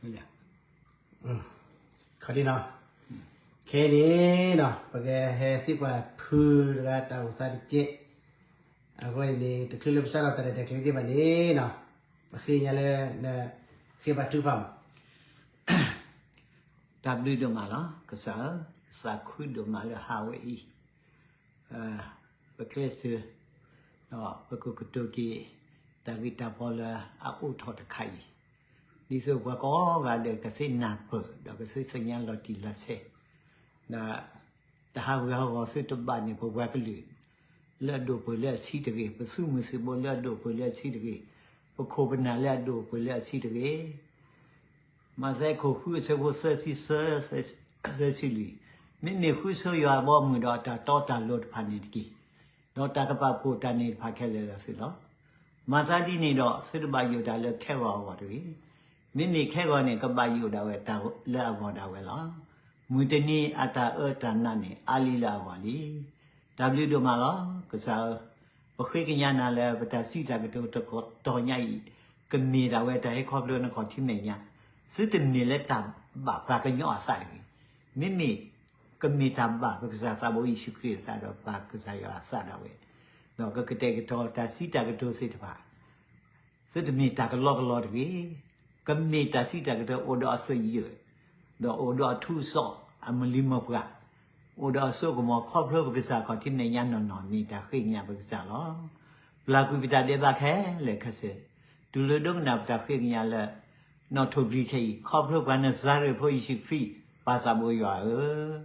ခီဒနီၤ, ခဲအံၤန့ၣ်နီၤ ပကဟဲသံကွၢ်ဖုတဂၤတၢ်အိၣ်သးတကဲး, အဃိန့ၣ် တချုးလၢပစးထီၣ်တၢ်ရဲၣ်တၢ်ကျဲၤသ့ၣ်တဖၣ်န့ၣ်နီၤ, ပဃ့ကညးလၢ နဃ့ဘါထုကဖၣ်မး. တၢ်ဘျုးဒိၣ်မးလီၤ ကစၢ်ဧၢ, သးခုဒိၣ်မးလၢဟါဝဲအံၤ ပကျဲးစၢး ဒီးပကကတိၤက့ၤ တၢ်ဂ့ၢ်တၢ်ပီလၢအအိၣ်ထီၣ်တခါအံၤ, ဒ်သိးပှၤကိးဂၤဒဲးကသ့ၣ်နၢ်ပၢၢ် ဒီးကသ့ၣ်သ့ၣ်ညါလီၤတံၢ်လီၤဆဲး, ဒီးတဟးဂူာ်ဟးဂီၤသုတဘၣ်န့ၣ် ပပှၤကလုာ် လၢအဒိၣ်ပှဲၤလၢအဆံးတဂ့ၤ, ပသုးမုၢ်သံၣ်ဘိလၢအဒိၣ်ပှဲၤလၢအဆံးတဂ့ၤ, ပခိၣ်ပနၢ်လၢအဒိၣ်ပှဲၤလၢအဆံးတဂ့ၤ မးသဲခိၣ်ဃုအဆၢဖိသၢဆံသၢ သၢဆံလွံၢ်, မ့မ့ၢ်ဃုဆိယွၤအဘီအမုၢ်ဒီးအတၢ်တီတၢ်လိၤတဖၣ်န့ၣ်တက့ၢ်, ဒီးတၢ်ကပာ်ဖှိၣ်တၢ်န့ၣ်တဖၣ်ခဲလၢာ်လၢသုလီၤ. မၤသးဒ်န့ၣ်ဒီး သုတဘၣ်ယိၣ်တၢ်လၢခဲဂီၤအဂီၢ်တဂ့ၤ, မ့မ့ၢ်ခဲဂီၤန့ၣ် ကဘၣ်ယိၣ်ဒၣ်ဝဲတၢ်လၢအဂီၢ်ဒၣ်ဝဲလီၤ. မုၢ်တနံၤအတၢ်အၢတၢ်နးန့ၣ် အါလံလၢအဂီၢ်လံ. တၢ်ဘျုးဒိၣ်မးလီၤ ကစၢ်ဧၢ, ပဃ့ကညးနၤလၢပတၢ်စံးတၢ်ကတိၤတကတီၢ်ညါအံၤ ကမ့ၢ်ဒၣ်ဝဲတၢ်ဟ့ၣ်ခီဖျိနခီၣ်ထံးမဲာ်ညါ, သုတမ့ၢ်လၢတၢ်ဘၣ်ပှၤကညီအသးတဂ့ၤ, မ့မ့ၢ်ကမ့ၢ်တၢ်ဘၣ်ပကစၢ်သးဘိယ့ၣ်ၡူးခရံာ်အသးဒီးပၢ်ကစၢ်ယွၤအသးဒၣ်ဝဲ, ဒီးကကတဲာ်ကတီၤတၢ်စံးတၢ်ကတိၤသ့ၣ်တဖၣ် သုတမ့ၢ်တၢ်ကလီကလီတဂ့ၤ, ကမ့ၢ်တၢ်စံးတၢ်ကတိၤအိၣ်ဒီးအသယုၢ်, ဒီးအိၣ်ဒီးအထူးအစီၣ် အမုၢ်လံၤမုၢ်ပှၢ်, အိၣ်ဒီးအစိကမီၤခီဖျိပကစၢ်ခီၣ်ထံးမဲာ်ညါနီၢ်နီၢ် မ့ၢ်တၢ်ဃ့ကညးပကစၢ်လီၤ. ပျၢ်ကွံာ်ပတၢ်ဒဲးဘးခဲလၢာ်ခဲဆ့, တုၤလၢဒိကနၣ်ပတၢ်ဃ့ကညးလၢ နီၣ်ထိၣ်ဘျံးခဲအံၤ ခီဖျိပှၤနၤစၤရ့းဖိယ့ၣ်ၡူးခရံာ် ပၢ်သးဘိယွၤဧၢ,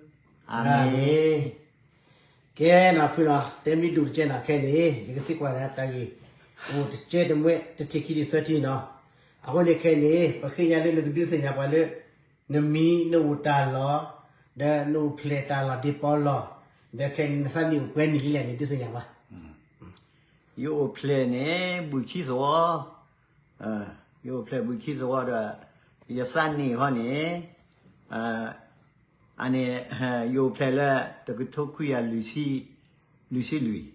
အၤမ့ၣ်. ကဲနီၤဖုနီၤ တဲမ့ၢ်ဒိၣ်တကဲနီၤ ခဲအံၤန့ၣ် ယကသံကွၢ်နၤတၢ်ဂ့ၢ် အိၣ်တကဲတမှဲ တထံၣ်ခံထံၣ်သၢထံၣ်နီၤ, အဃိန့ၣ်ခဲအံၤန့ၣ် ပဃ့ကညးလၢနကဒုးသ့ၣ်ညါပှၤလၢ နမံၤနအိၣ်တၢ်လီၢ်, ဒီးနအိၣ်ဖျဲၣ်တၢ်လီၢ်ဒ့ပီလီၢ်, ဒီးခဲအံၤန့ၣ် နသးနံၣ်အိၣ်ပှဲၤနံၣ်လံလဲၣ်န့ၣ် ဒုးသ့ၣ်ညါပှၤ. ယအိၣ်ဖျဲၣ်န့ၣ် ဘုၣ်ခံသဝီ, ယအိၣ်ဖျဲၣ်ဘုၣ်ခံသဝီဒီး ယသးနံၣ်ဟီန့ၣ် အန့ၣ် ယအိၣ်ဖျဲၣ်လၢ တကထိခွံကယၤလွံၢ်ဆံလွံၢ်,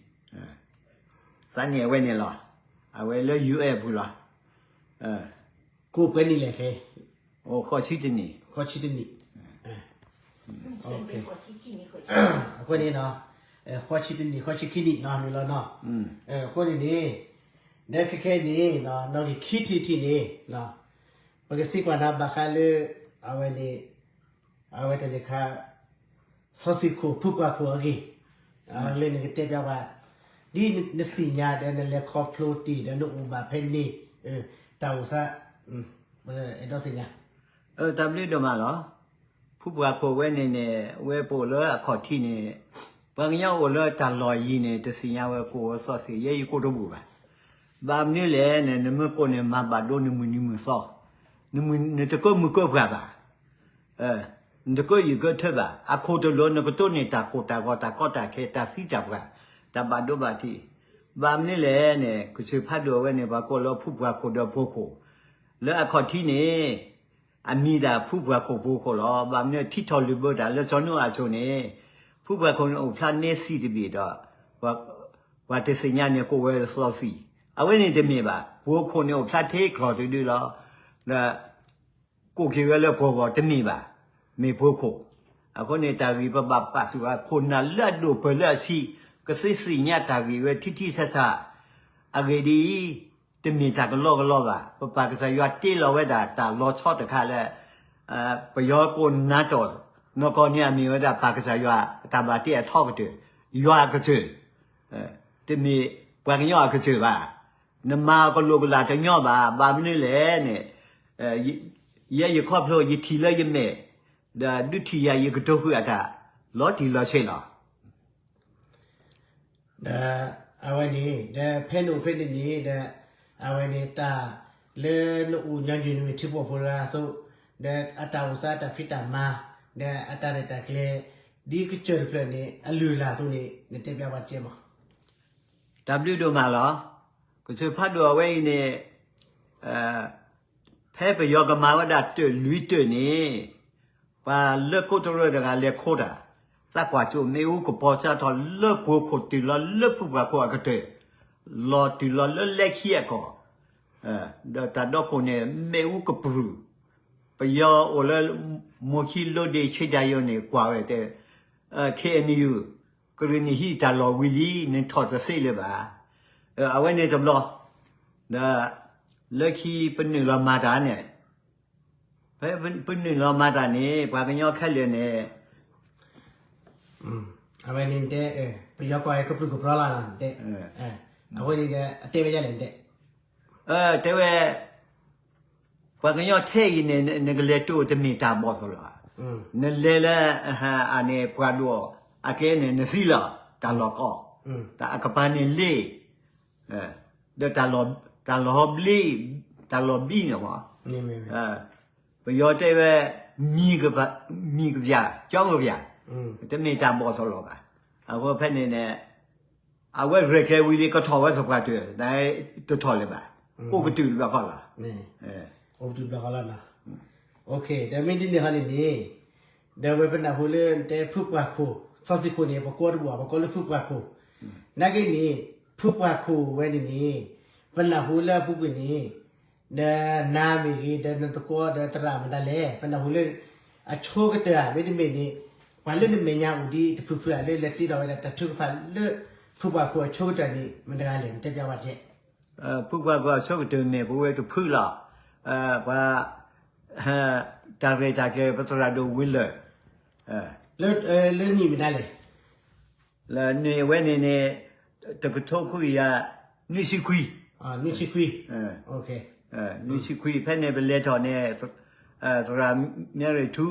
သးနံၣ်အဝဲန့ၣ်လီၤ, အဝဲလၢ ယူၢ်အ့ၣ် ပူၤလီၤ. ကအိၣ်ပှဲၤနံၣ်လဲၣ်ခဲ, အိၣ်ဃိးဆံတနံၣ်, ဃိးဆံတနံၣ်, အဃိန့ၣ် ဃိးဆံတနံၣ် ဃိးဆံခံနံၣ်နီၤ မ့ၢ်လီၤနီၤ, အဃိန့ၣ်န့ၣ် ဒီးခဲခဲအံၤန့ၣ် နီၣ်ဂံၢ်ခံထံၣ်တထံၣ်န့ၣ် ပကသံကွၢ်နၤဘၣ်ဃးလၢ အဝဲန့ၣ် အဝဲတၢ်န့ၣ်ခါ စီၤသုးခိၣ်ဖုပှၢ်ခိၣ်အဂ့ၢ်, လၢနကတဲပျးဘၣ် ဒ်နသ့ၣ်ညါဒီးနလဲၤခီဖျိတ့ၢ်ဒီးနအိၣ်ဘၣ်ဖဲန့ၣ် တၢ်အိၣ်သး အဲၣ်ဒိးသ့ၣ်ညါ. တၢ်ဘျုးဒိၣ်မးလီၤ. ဖုပှၢ်ခိၣ်ဝဲန့ၣ်န့ၣ် ဝဲပအိၣ်လၢအခီၣ်ထံးန့ၣ် ပှၤကညီအိၣ်လၢတၢ်လီၢ်ယံၤန့ၣ် တသ့ၣ်ညါဝဲကိးဝဲသီၣ်သ့ၣ် ယဲယကိးတဘူၣ်ဘၣ်. ဘၣ်မနုၤလဲၣ်န့ၣ် နမ့ၢ်ကိးန့ၣ် မၤဘၣ်ဒိနမုၢ်နံၤမုၢ်သီ, နတကၢမုၢ်ကၢပှၢ်ဘၣ်. နတကၢယံာ်ကၢထၢဘၣ်. အခိၣ်တလိၤနကတိၢ်န့ၢ်တၢ်ကိၢ်တၢ်ဂီၤ တၢ်ကီတၢ်ခဲ တၢ်သံတၢ်ပှၢ် တၢ်ဘၣ်ဒိဘၣ်ထံး. ဘၣ်မနုၤလဲၣ်န့ၣ် ကစၢၢ်ဖးဒိၣ်အဝဲန့ၣ် ပှၤကိးလၢဖုပှၢ်ခိၣ်ဒီးဖိခိၣ် လၢအခီၣ်ထံးန့ၣ် အမံၤဒၣ်ဖုပှၢ်ခိၣ်ဖိခိၣ်လီၤ. ဘၣ်မနုၤထံထီၣ်လုၢ်ဘၢတၢ်လၢစီၤနိအၤအစိၤန့ၣ် ဖုပှၢ်ခိၣ်န့ၣ်အိၣ်ဖျါန့ၢ်သံတဘ့ၣ်ဒီး ပှၤတသ့ၣ်ညါန့ၣ် ကိးဝဲသီသံၣ်. အဝဲန့ၣ်တမ့ၢ်ဘၣ်. ပှၤခိၣ်န့ၣ်အိၣ်ဖျါထဲကျီၢ်တဒုလီၤ. ဒီး ကိးက့ၤဝဲလၢပှၤဂီၢ်တမ့ၢ်ဘၣ်. မ့ၢ်ပှၤခိၣ်. အဃိန့ၣ် တၢ်ဂ့ၢ်ပဘၣ်ပာ်သူၣ်အခိၣ်နၢ်လၢအဒိၣ်ပှဲၤလၢအဆံး ကသ့သ့ၣ်ညါတၢ်ဂ့ၢ်ဝဲထံထံဆးဆး အဂ့ၢ်ဒ်အံၤ, တမ့ၢ်တၢ်ကလီကလီဘၣ်. ပပၢ်ကစၢ်ယွၤတ့လီၤဝဲဒၣ်တၢ်လီၤဆီတခါလၢ ပယီၤကိးနၤတီၢ် နီၢ်ကီၢ်န့ၣ်အမ့ၢ်ဝဲဒၣ်ပၢ်ကစၢ်ယွၤ တၢ်ဘၣ်တ့အထီကတၢၢ်, ယွၤအကတၢၢ်, တမ့ၢ်ပှၤကညီအကတၢၢ်ဘၣ်. နမၤအကလိာ်ကလာ်တညီဘၣ်. ဘၣ်မနုၤလဲၣ်န့ၣ် ယဲယခီဖျိယထံၣ်လၢယမဲာ် ဒီးဒုးထံၣ်ယၤယကတိၤဃုာ်အတၢ် လီၤတံၢ်လီၤဆဲးလီၤ. ဒီးအဝဲန့ၣ် ဒီးဖဲနအိၣ်ဖဲန့ၣ်န့ၣ် ဒီးအဝဲန့ၣ်တၢ် လၢနအိၣ်ညီနုၢ်နမ့ၢ်ထံဖိကီၢ်ဖိတဂၤအသိး ဒီးအတၢ်အိၣ်သးတၢ်ဖံးတၢ်မၤ ဒီးအတၢ်ရဲၣ်တၢ်ကျဲၤ ဒ်ကစၢၢ်တဖျၢၣ်န့ၣ် အလုၢ်အလၢ်အသိးန့ၣ် နတဲပျးပှၤတကဲမး. တၢ်ဘျုးဒိၣ်မးလီၤ. ကစၢၢ်ဖးဒိၣ်အဝဲအံၤန့ၣ် ဖဲပယီၤကမၤဝဲဒၣ်တၢၢ်လွံၢ်တၢၢ်န့ၣ် ပှၤလၢကိးတရၢတဂၤလဲၤခိးတၢ်, သးကွၢ်ကၠိမ့ၣ်အူကပီၤစးထီၣ်လၢပှၤခိၣ်တုၤလီၤလၢဖုပှၢ်ခိၣ်အကတၢၢ်, လီၤတုၤလီၤလၢလဲၤခံအကီၢ်, ဒီးတၢ်ဒီခိၣ်န့ၣ် မ့ၣ်အူကပြုၢ်, ပယီၤအိၣ်လၢ မိၢ်ခံလိဒ့ဆ့ဒၢယိၤန့ၣ် ကွၢ်ဝဲတဲ KNU ကရ့ၣ်နံၣ်ဟံးတၢ်လီၢ်ဝံၤလံ နထီၣ်တသ့လၢၤဘၣ်. အဝဲန့ၣ်တဘျီ ဒီး လၢခံပနုာ်လီၤမၤတၢ်န့ၣ် ဖဲပနုာ်လီၤမၤတၢ်န့ၣ် ပှၤကညီခဲလၢာ်န့ၣ် အဝဲန့ၣ်တဲ ပယီၤကွၢ်ကပြုၢ်ကပြီၤလီၤတဲ အဝဲန့ၣ်ဒီး အတဲဝဲဒ်လဲၣ်တဲ တဲဝဲ ပှၤကညီထဲအံၤန့ၣ် နကလဲၤတိၢ်တမ့ၢ်တၢ်ဘီၣ်သိးလီၤ. နလဲၤလၢ အန့ၣ်ပှၤဒိၣ်အကျဲန့ၣ် နသံလီၤ တၢ်လီၢ်ကီ, တၢ်အကပၤန့ၣ်လ့, ဒီးတၢ်လီၢ်ဘျ့, တၢ်လီၢ်ဘံန့ၣ်မး, ပယီၤတဲဝဲ မံၤကပျၢ်, ကၠီကပျၢ်, တမ့ၢ်တၢ်ဘီၣ်သိးလီၤဘၣ်. အဃိဖဲန့ၣ်န့ၣ် အဝဲရဲၣ်ကျဲၤဝံၤလံ ကထီၣ်ဝဲသပှၢ်တၢၢ်, တထီၣ်လၢၤဘၣ်. အိၣ်ကတုၤတဘျီဃီလီၤ. အိၣ်ကတုၤတဘျီဃီလီၤ. ဒီးမ့ၢ်ဒ်န့ၣ်ဟီန့ၣ်န့ၣ်, ဒီးဝဲပနၢ်ဟူလၢတဲဖုပှၢ်ခိၣ်, သီသံခိၣ်န့ၣ် ပကိးတဘူၣ်ဘၣ်, ပကိးလၢဖုပှၢ်ခိၣ်. နာ်က့န့ၣ် ဖုပှၢ်ခိၣ်ဝဲန့ၣ်န့ၣ် ပနၢ်ဟူလၢအပူၤကွံာ်န့ၣ် ဒီးနၤမ့ၢ်ဂ့ၤ, ဒီးနသကိးဒီးသရၣ်မတၤလဲၣ်, ပနၢ်ဟူလၢ အဆိကတၢၢ်ဧါ, မ့တမ့ၢ်န့ၣ် ပှၤလၢနမဲာ်ညါအိၣ်ဒ်တဖုဖုဧါ, လၢလဲၤတ့ထီၣ်ဝဲဒၣ်တၢ်ထုကဖၣ်လၢ ဖုပှၢ်ခိၣ်အဆိကတၢၢ်န့ၣ် မတၤတဂၤလဲၣ်, နတဲပျးဝဲကဲ. ဖုပှၢ်ခိၣ်အဆိကတၢၢ်မ့ၢ်ပဝဲတဖုလီၤ. ပှၤ တၢ်ရဲၣ်တၢ်ကျဲၤ ပသရၣ်ဒိၣ်ဝံၤလၢာ် လၢနံၣ်မတၤလဲၣ်. လၢနံၣ်ဝဲန့ၣ်န့ၣ် တကထိခွံကယၤ နွံဆံခွံ, နွံဆံခွံ, နွံဆံခွံ ဖဲန့ၣ်ပလဲၤထီၣ်န့ၣ် သရၣ်မၠဲရ့ၣ်ထူ,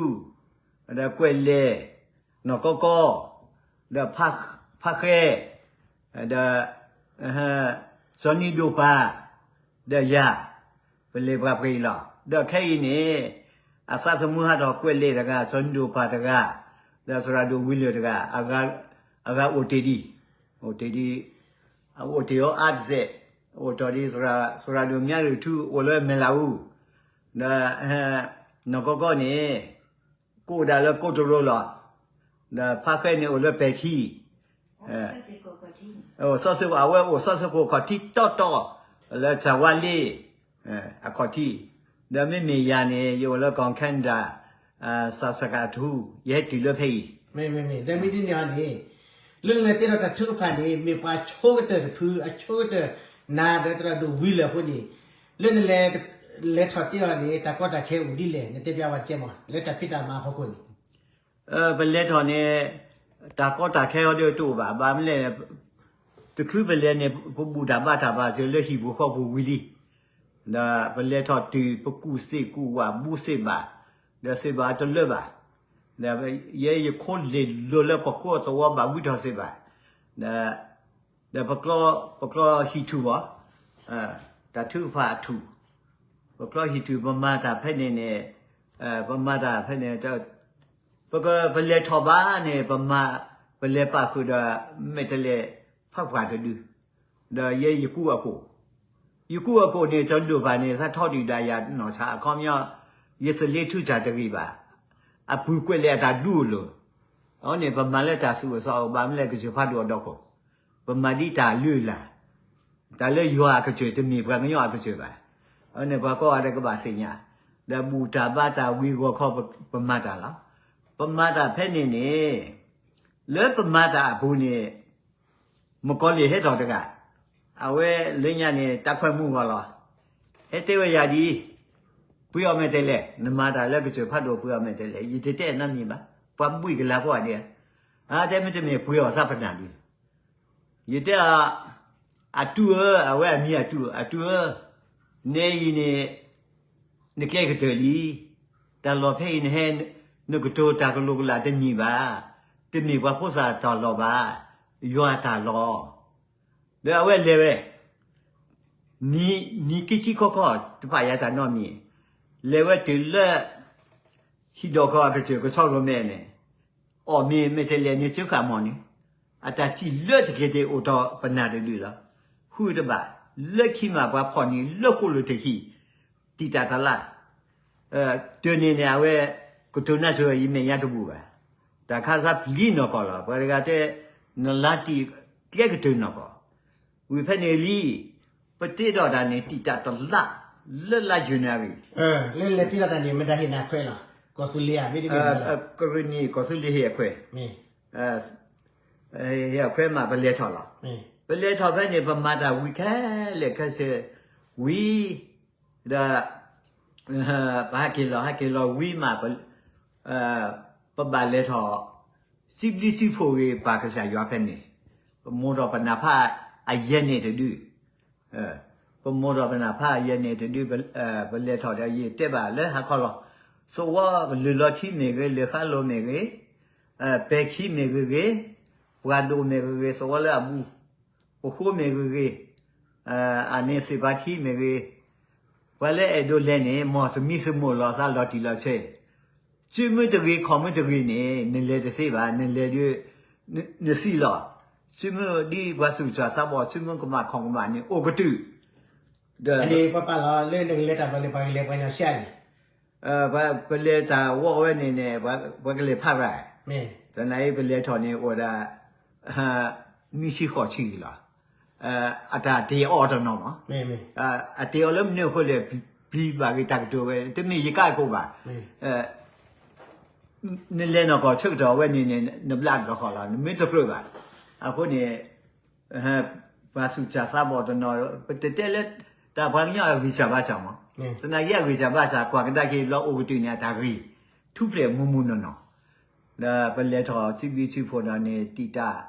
ဒီးကွဲးလဲၢ်, နီၢ်ကီကီ, ဒီးဖါဃဲ, ဒီး စီၤနံၤဒိၣ်ပၤ, ဒီးယၤ, ပလဲၤပှၤပှဲၤအံၤလီၤ. ဒီးခဲအံၤန့ၣ် အသးသမူဟးထီၣ်ကွဲးလဲၢ်တဂၤ, စီၤနံၤဒိၣ်ပၤတဂၤ, ဒီးသရၣ်ဒိၣ်ဝံၤလၢာ်တဂၤ, အဂၤအိၣ်တ့ၢ်ဒံး, အိၣ်တ့ၢ်ဒံး, အအိၣ်တ့ၢ်အီၤအါတစဲး, အိၣ်ထီၣ်ဒံး သရၣ်ဒိၣ်မၠဲရ့ၣ်ထူ အိၣ်လၢမဲၢ်လးအူ, ဒီး နီၢ်ကီကီန့ၣ် ကအိၣ်ဒၣ်လၢကိးတရိလီၤ. ဒီးဖါဃဲန့ၣ်အိၣ်လၢပဲာ်ထံ, သီစ့ၢ်ကီး အဝဲအိၣ်သီစ့ၢ်ကီးခီၣ်ထံးတီတီ လၢစၢ်ဝါလ့ အခီၣ်ထံး, ဒီးမ့မ့ၢ်ယၤန့ၣ် ယအိၣ်လၢကီၢ်ခဲနဒၤ စၢ်စကၤထူ, ယဟဲတုၤလၢဖဲအံၤ. မ့မ့ၢ် ဒီးမ့ၢ်ဒ်န့ၣ်အီၤန့ၣ် လၢနလဲၤတ့ထီၣ်တၢ်ထုကဖၣ်န့ၣ် မ့ၢ်ပှၤဆိကတၢၢ်တဖု အဆိကတၢၢ် နၤဒီးသရၣ်ဒိၣ်ဝံၤလၢာ်အဃိန့ၣ် လၢနလဲၤ လဲၤထီၣ်တ့အီၤန့ၣ် တၢ်ကီတၢ်ခဲအိၣ်ဒ်လဲၣ် နတဲပျးဝဲကဲမး လၢတၢ်ဖံးတၢ်မၤအဖီခိၣ်န့ၣ်. ပလဲၤထီၣ်န့ၣ် တၢ်ကီတၢ်ခဲအီၤဒ်တအိၣ်ဘၣ်, ဘၣ်မနုၤလဲၣ်, တချုးပလဲၤန့ၣ် ပဘူၣ်တၢ်ဘါတၢ်ဘၣ်စၢၤလၢဟံၣ်ပူၤဃီပူၤဝံၤလံ. ဒီးပလဲၤထီၣ်တုၤ ပကူၣ်သ့ၣ်ကူၣ်ဝၣ် ဘူးသ့ၣ်ဘၣ်, ဒီးသ့ၣ်ဘၣ်တလၢဘၣ်, ဒီးယဲယခိလ့ၣ်လိၤလၢပဃိသဝီဘၣ်ဝံထီၣ်သ့ၣ်ဘၣ်, ဒီး ဒီးပကျီဟံၣ်ထူၣ်ဘၣ်, တၢ်ထုကဖၣ်အထူၣ်, ပကျီဟံၣ်ထူၣ် ပမၤတၢ်ဖဲန့ၣ်န့ၣ်, ပမၤတၢ်ဖဲန့ၣ် ပက ပလဲၤထီၣ်ဘၣ်န့ၣ် ပမၤ ပလဲၤပာ်ဃုာ်ဒီး မဲာ်တဲးလဲး ဖးပှၢ်တဒု, ဒီးယဲယကူအကိာ်, ယကူအကိာ်န့ၣ် စီၤဒိၣ်ပၤန့ၣ် သးထီဒုၣ်ဒါယၤနီၢ်ဆါ အခီပညီ ယသလ့ထူစၢ်တဂ့ၤဘၣ်, အပုၢ်ကွဲးလဲၢ်အတၢ်ဒူအလိၤ, အဝဲန့ၣ် ပမၤလၢတၢ်သူၣ်အိၣ်သးအိၣ် ဘၣ်မနုၤလဲၣ် ကစၢၢ်ဖးဒိၣ်အဒီခိၣ်, ပမၤဒ်တၢ်လုၢ်လၢ် တၢ်လၢယွၤအကစၢၢ် တမ့ၢ်ပှၤကညီအကစၢၢ်ဘၣ်. အဝဲန့ၣ် ပှၤကိးဂၤဒဲးကဘၣ်သ့ၣ်ညါ, ဒီးဘူၣ်တၢ်ဘါတၢ်ဝံၤဂီၤခီ ပမၤတၢ်လီၤ. ပမၤတၢ်ဖဲန့ၣ်န့ၣ် လၢပမၤတၢ်အပူၤန့ၣ် မကီလ့ၣ်ဟဲထီၣ်တဂၤ, အဝဲလၢညါန့ၣ် တၢ်ခွဲးမူဂီၢ်လီၤ. ဟဲတဲဝဲယၤဒ်အံၤ, ပှ့ၤအီၤမဲာ်တဲးလဲး, နမၤတၢ်လၢကစၢၢ်ဖးဒိၣ် ပှ့ၤအီၤမဲာ်တဲးလဲး, ယတတဲနီတမံၤဘၣ်, ပှၤဘှံးကလၤကိးဂၤဒဲး, အါ တဲမ့တမ့ၢ်ပှ့ၤအီၤသးပနၢ်ဒုး ယတဲအီၤ, အတူၢ်ဧၢ, အဝဲအမံၤအတူၢ်, အတူၢ်ဧၢ, နဲအံၤန့ၣ် နကျဲကတၢၢ်လံ, တၢ်လီၢ်ဖဲအံၤနဟဲ နကတိၤတၢ်ကလိၤကလးတမံၤဘၣ်, တမ့ၢ်ပှၤဖိသၣ်တၢ်လီၢ်ဘၣ်, ယွၤတၢ်လီၢ်, ဒီးအဝဲလဲၤဝဲ နံၤ နံၤကံကံခီခီ တပာ်ယၤတၢ်နီတမံၤ, လဲၤဝဲတုၤလၢ ဟံၣ်ဒီၣ်ခီအကစၢၢ်ကဆီရိၤမဲာ်န့ၣ်, အီၣ်မ့ၤမဲာ်တဲးလဲးန့ၣ် စၢဃာ်မီၢ်န့ၣ်, အတၢ်စံၣ်လၢတက့ၤတ့ၢ်အိၣ်တီၢ်ပနၢ်တဒုလီၤ. ဟုတဘၣ်, လၢခံမးပှၤဖီၣ်န့ၢ်လၢဃိၣ်လိၤတဟံၣ်, တံာ်တာ်တလၢ် တၢ်န့ၣ်န့ၣ် အဝဲကတိၤနါစၢၤယမဲာ်ညါတဘူၣ်ဘၣ်. တၢ်ခါဆါပျံၤနီၢ်ကီၢ်လီၤ. ပှၤတဂၤတဲ နလါတံၢ်ကျဲကတၢၢ်နီၢ်ကီၢ်, ဝံၤဖဲန့ၣ်လံ, ပတ့ထီၣ်တၢ်န့ၣ် တံာ်တာ်တလၢ် လၢလါယနူၤအါရံၤ, လၢလဲၤတ့ၢ်လီၤတၢ်န့ၣ် မတၤဟ့ၣ်နၤခွဲးလီၤ, ကီၢ်သူလ့ၤဧါ, မ့တမ့ၢ် ကရ့ၣ်နံၣ် ကီၢ်သူလ့ၤဟ့ၣ်အခွဲး, ဟ့ၣ်အခွဲးမး ပလဲၤထီၣ်လီၤ. ပလဲၤထီၣ်ဖဲန့ၣ် ပမၤတၢ်ဝံၤခဲလၢာ်ခဲဆ့ဝံၤ, ဒီး ပဟဲက့ၤလီၤ ဟဲက့ၤလီၤဝံၤမး ပဘၣ်လဲၤထီၣ် စံးဘျုးစံးဖှိၣ်ဂ့ၤ ပၢ်ကစၢ်ယွၤဖဲန့ၣ်, ပမိၢ်ဒီးပနၢ်ဖးအယဲၢ်န့ၣ်တဒု, ပမိၢ်ဒီးပနၢ်ဖးအယဲၢ်န့ၣ်တဒု, ပလဲၤထီၣ်ဒီးယတဲဘၣ်လၢဟါခီလီၤ, သဝီကလုာ်လီၤထံမ့ၢ်ဂ့ၤ လၢဃါလိၤမ့ၢ်ဂ့ၤ, ပဲာ်ခံမ့ၢ်ဂ့ၤဂ့ၤ, ပှၤဒိၣ်မ့ၢ်ဂ့ၤဂ့ၤ သဝီလၢအဘူး, ပဃိမ့ၢ်ဂ့ၤဂ့ၤ, အန့ၣ်သ့ၣ်ပှၤထံမ့ၢ်ဂ့ၤ, ပှၤလၢအဲၣ်ဒိးလဲၤန့ၣ် မ်သမံသမိးလီၤသးလီၤတံၢ်လီၤဆဲး, စုမုၢ်တဂ့ၤ ခီၣ်မုၢ်တဂ့ၤန့ၣ် နလဲၤတသ့ဘၣ်, နလဲၤဒီး နသံလီၤ. စုမုၢ်ဒ်ပှၤသူၣ်စၢ်သးဘီၣ် စုမုၢ်ကမၣ်ခီၣ်ကမၣ်န့ၣ် အိၣ်ကတုာ်, ဒီး ပှၤပာ်လီၤလၢနကလဲၤတၢ်ဘျီန့ၣ် ပှၤကလဲၤပှၤကညီရှါန့ၣ် ပလဲၤတၢ်ဝီဝဲန့ၣ်န့ၣ် ပှၤကလဲၤဖးရၣ်, သနာ်က့ပလဲၤထီၣ်န့ၣ် အိၣ်ဝဲဒၣ် နွံဆံဃိးဆံဂ့ၤလီၤ. အတၢ်တ့အီၤတနီၤမး, အတ့အီၤလၢမနုၤအဃိလဲၣ်, ပျံၤဘၣ်ဂ့ၤတၢ်ကတိၤဝဲ တမ့ၢ်ယကါအကိးဘၣ်, နလဲၤနီၢ်ကီၢ်ဆၢကတီၢ်ဝဲန့ၣ်န့ၣ် နဘျးတဘျီဃီလီၤ, နမ့ၢ်တကြၢးဘၣ်. အဃိန့ၣ် ပှၤသူၣ်စၢ်သးဘီၣ်တနီၤ ပတတဲလၢ တၢ်ပှၤကညီအဂံၢ်စၢ်ဘါစၢ်မး, သနာ်က့အဂံၢ်စၢ်ဘါစၢ် ကွၢ်ကဒါက့ၤဘျီအိၣ်ကတုာ်န့ၣ် အတၢ်ဂ့ၤ ထူၣ်ဖျဲးမူမူနီၢ်နီၢ်, ဒီးပလဲၤထီၣ်စံးဘျုးစံးဖှိၣ်ဒီးန့ၣ် တံာ်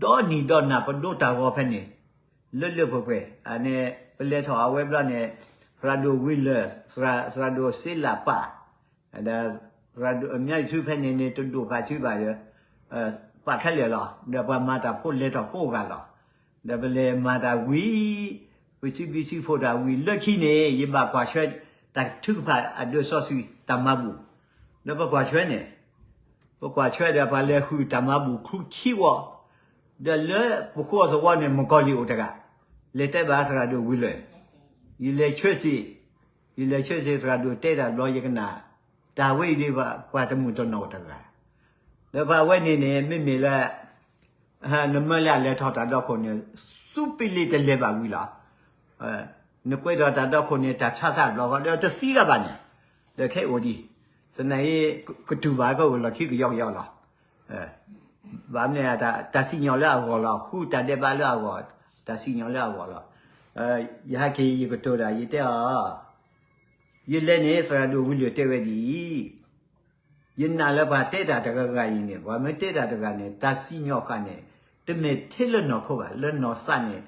တာ် ဒီနံၤဒီနၤ ပဒိးတၢ်ဂီၤဖဲန့ၣ် လၢလၢပှဲၤပှဲၤ, အန့ၣ် ပလဲၤထီၣ်အဝဲဘျီန့ၣ် သရၣ်ဒိၣ်ဝံၤလၢာ် သရၣ်ဒိၣ်စ့လးပာ်, ဒီးသရၣ်ဒိၣ်အမါတထူဖဲန့ၣ်န့ၣ် တဒိၣ်ပာ်စုဘၣ်ယၤ, ပာ်ခဲလၢာ်လီၤ, ဒီးပှၤမၤတၢ်ဖိလဲၤထီၣ်ကိးဂၤလီၤ, ဒီးပလဲၤမၤတၢ်ဝံၤ ပစံးဘျုးစံးဖှိၣ်တၢ်ဝံၤလၢခံန့ၣ် ယဘၣ်ကွၢ်ဆှၢ တၢ်ထုကဖၣ်အဒိးစီဆှံတၢ်မၤဘူၣ်, ဒီးပကွၢ်ဆှၢန့ၣ် ပကွၢ်ဆှၢဒီးပှၤလဲၤဃုာ်တၢ်မၤဘူၣ်ချူခံဝီ, ဒီးလၢပဃိအသဝီန့ၣ် မုၣ်ကီၤလံၢ်အိၣ်တဂၤ, လဲၤတဲဘၣ်သရၣ်ဒိၣ်ဝံၤလၢာ်, ယလဲၤဆှၢစ့ၢ်, ယလဲၤဆှၢစ့ၢ်သရၣ်ဒိၣ်တဲတၢ်ဘျီယကနၣ်, တၢ်ဝဲအံၤဒ်ပှၤတမုာ်တနီၣ်တဂၤ, ဒီးပှၤဝဲန့ၣ်န့ၣ် မ့မ့ၢ်လၢ နမၢလၢအလဲၤထီၣ်တၢ်ဒီခိၣ်န့ၣ် သူပ့လ့တလဲၤဘၣ်ဝံၤလီၤ, နကွဲးဒီးတၢ်ဒီခိၣ်န့ၣ် တၢ်ဆါသၣ်တဘျီဃီ ဒီးတသံဂၤဘၣ်န့ၣ်, ဒီးခဲအံၤအိၣ်ဒံး, သနာ်က့ ကတူၢ်ဘၣ်ကအိၣ်လီၢ်ခံကယီကယီလီၤ, ဘၣ်မနုၤ တၢ်စံၣ်ညီၣ်လၢအဂီၢ်လီၤ, ဃုတၢ်ဒဲးဘးလၢအဂီၢ်, တၢ်စံၣ်ညီၣ်လၢအဂီၢ်လီၤ, ယဟဲက့ၤယကတိၤတၢ် ယတဲအီၤ, ယလဲၤန့ၣ် သရၣ်ဒိၣ်ဝံၤလၢာ်တဲဝဲဒ်အံၤ ယနာ်လၢပှၤတဲတၢ်တဂၤဂၤအံၤန့ၣ် ပှၤမ့ၢ်တဲတၢ်တဂၤန့ၣ် တၢ်စံၣ်ညီၣ်ဃာ်န့ၣ် တမ့ၢ်ထဲလၢနီၢ်ခိဘၣ်, လၢနီၢ်သးန့ၣ်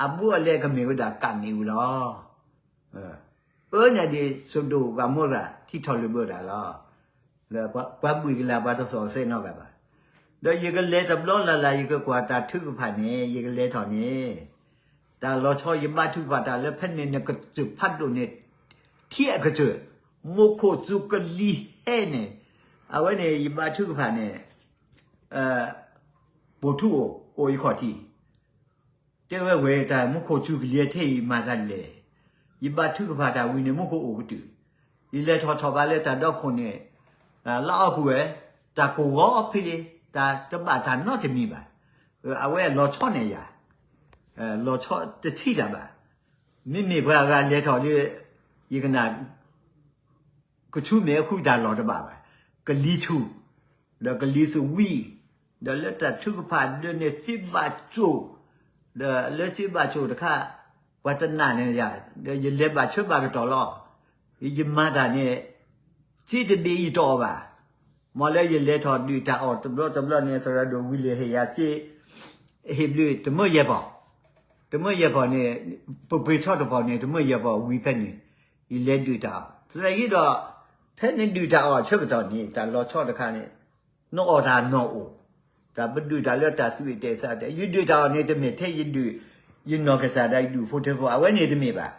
အဘူးအလဲကမ့ၢ်ဝဲဒၣ်ကးန့ၣ်ဝံၤလီၤ. အၢန့ၣ်ဒ် စိဒိၣ်ဂၤမိရၤ ထံထီၣ်လုၢ်ဘၢတၢ်လီၤ. ပှၤဘှံးကလၤပှၤတသီၣ်သဲနီတဂၤဘၣ်. ဒီးယကလဲၤတဘျီလၢ်လၢ် ယကကွၢ်တၢ်ထုကဖၣ်န့ၣ် ယကလဲၤထီၣ်န့ၣ် တၢ်လီၤဆီယဘါထုကဖၣ်တၢ်လၢဖဲန့ၣ် နကစၢၢ်ဖးဒိၣ်န့ၣ် ထံအကစၢၢ်, မူခိၣ်စူၤကလံၤဟဲန့ၣ်, အဝဲန့ၣ် ယဘါထုကဖၣ်န့ၣ် ပိာ်ထူအိၣ် အိၣ်ယခီၣ်ထံး, တဲဝဲဝဲတၢ်မူခိၣ်စူၤကလံၤဟဲထဲအံၤမၤသးလဲၣ်, ယဘါထုကဖၣ်တၢ်ဝံၤန့ၣ် မူခိၣ်အိၣ်ကတုာ်, ယလဲၤထီၣ်ထီၣ်ဘးလၢတၢ်ဒီခိၣ်န့ၣ် လၢအီၣ်ဃုာ်ဝဲ, တၢ်ကိၢ်ဂီၤဖဲလံ, တၢ်တဘၣ်တၢ်နီတမံၤဘၣ်. အဝဲအလီၤဆီန့ၣ်ယၤ, လီၤဆီတဆံးတၢ်ဘၣ်. မ့မ့ၢ်ပှၤအဂၤလဲၤထီၣ်ဒီး ယကနၣ် ကဆူမဲာ်ဃုတၢ်လီၢ်တဘၣ်ဘၣ်. ကလံၤဆူၣ်, ဒီးကလံၤသဝံး, ဒီးလၢတၢ်ထုကဖၣ်ဒၢးန့ၣ်စ့ဘၣ်စိၣ်, ဒီးလၢစ့ဘၣ်စိၣ်တခါ ပှၤတနာ်န့ၣ်ယၤ, ဒီးယလဲၤဘၣ်ဆၢဘၣ်ကတီၢ်လီၤ. ယမၤတၢ်န့ၣ် စ့တဘ့ၣ်ယတအီၣ်ဘၣ်. မ်လၢယလဲၤထီၣ်ဒုးတၢ်အီၣ်တဘျီတဘျီန့ၣ် သရၣ်ဒိၣ်ဝံၤလၢာ်ဟ့ၣ်ယၤစ့, ဟ့ၣ်ဘျုးတမၢယဲၢ်ပီၢ်, တမၢယဲၢ်ပီၢ်န့ၣ် ပပှ့ၤဆီတပီၢ်န့ၣ် တမၢယဲၢ်ပီၢ်ဝံၤဖဲန့ၣ် ယလဲၤဒုးတၢ်အီၣ်. သနာ်က့ဒီး ဖဲနဒုးတၢ်အီၣ်ဆၢကတီၢ်န့ၣ် တၢ်လီၤဆီတခါန့ၣ် နအီၣ်တၢ်နီၢ်အိၣ်, တၢ်ပဒုးတၢ်လၢတၢ်သူၣ်အ့ၣ်တဲာ်သးတဲာ်, ယဒုးတၢ်အီၣ်န့ၣ် တမ့ၢ်ထဲယဒုး ယနီၢ်ကစၢ်ဒၣ်ယဒုးဖိထၢဖိ အဝဲန့ၣ်တမ့ၢ်ဘၣ်.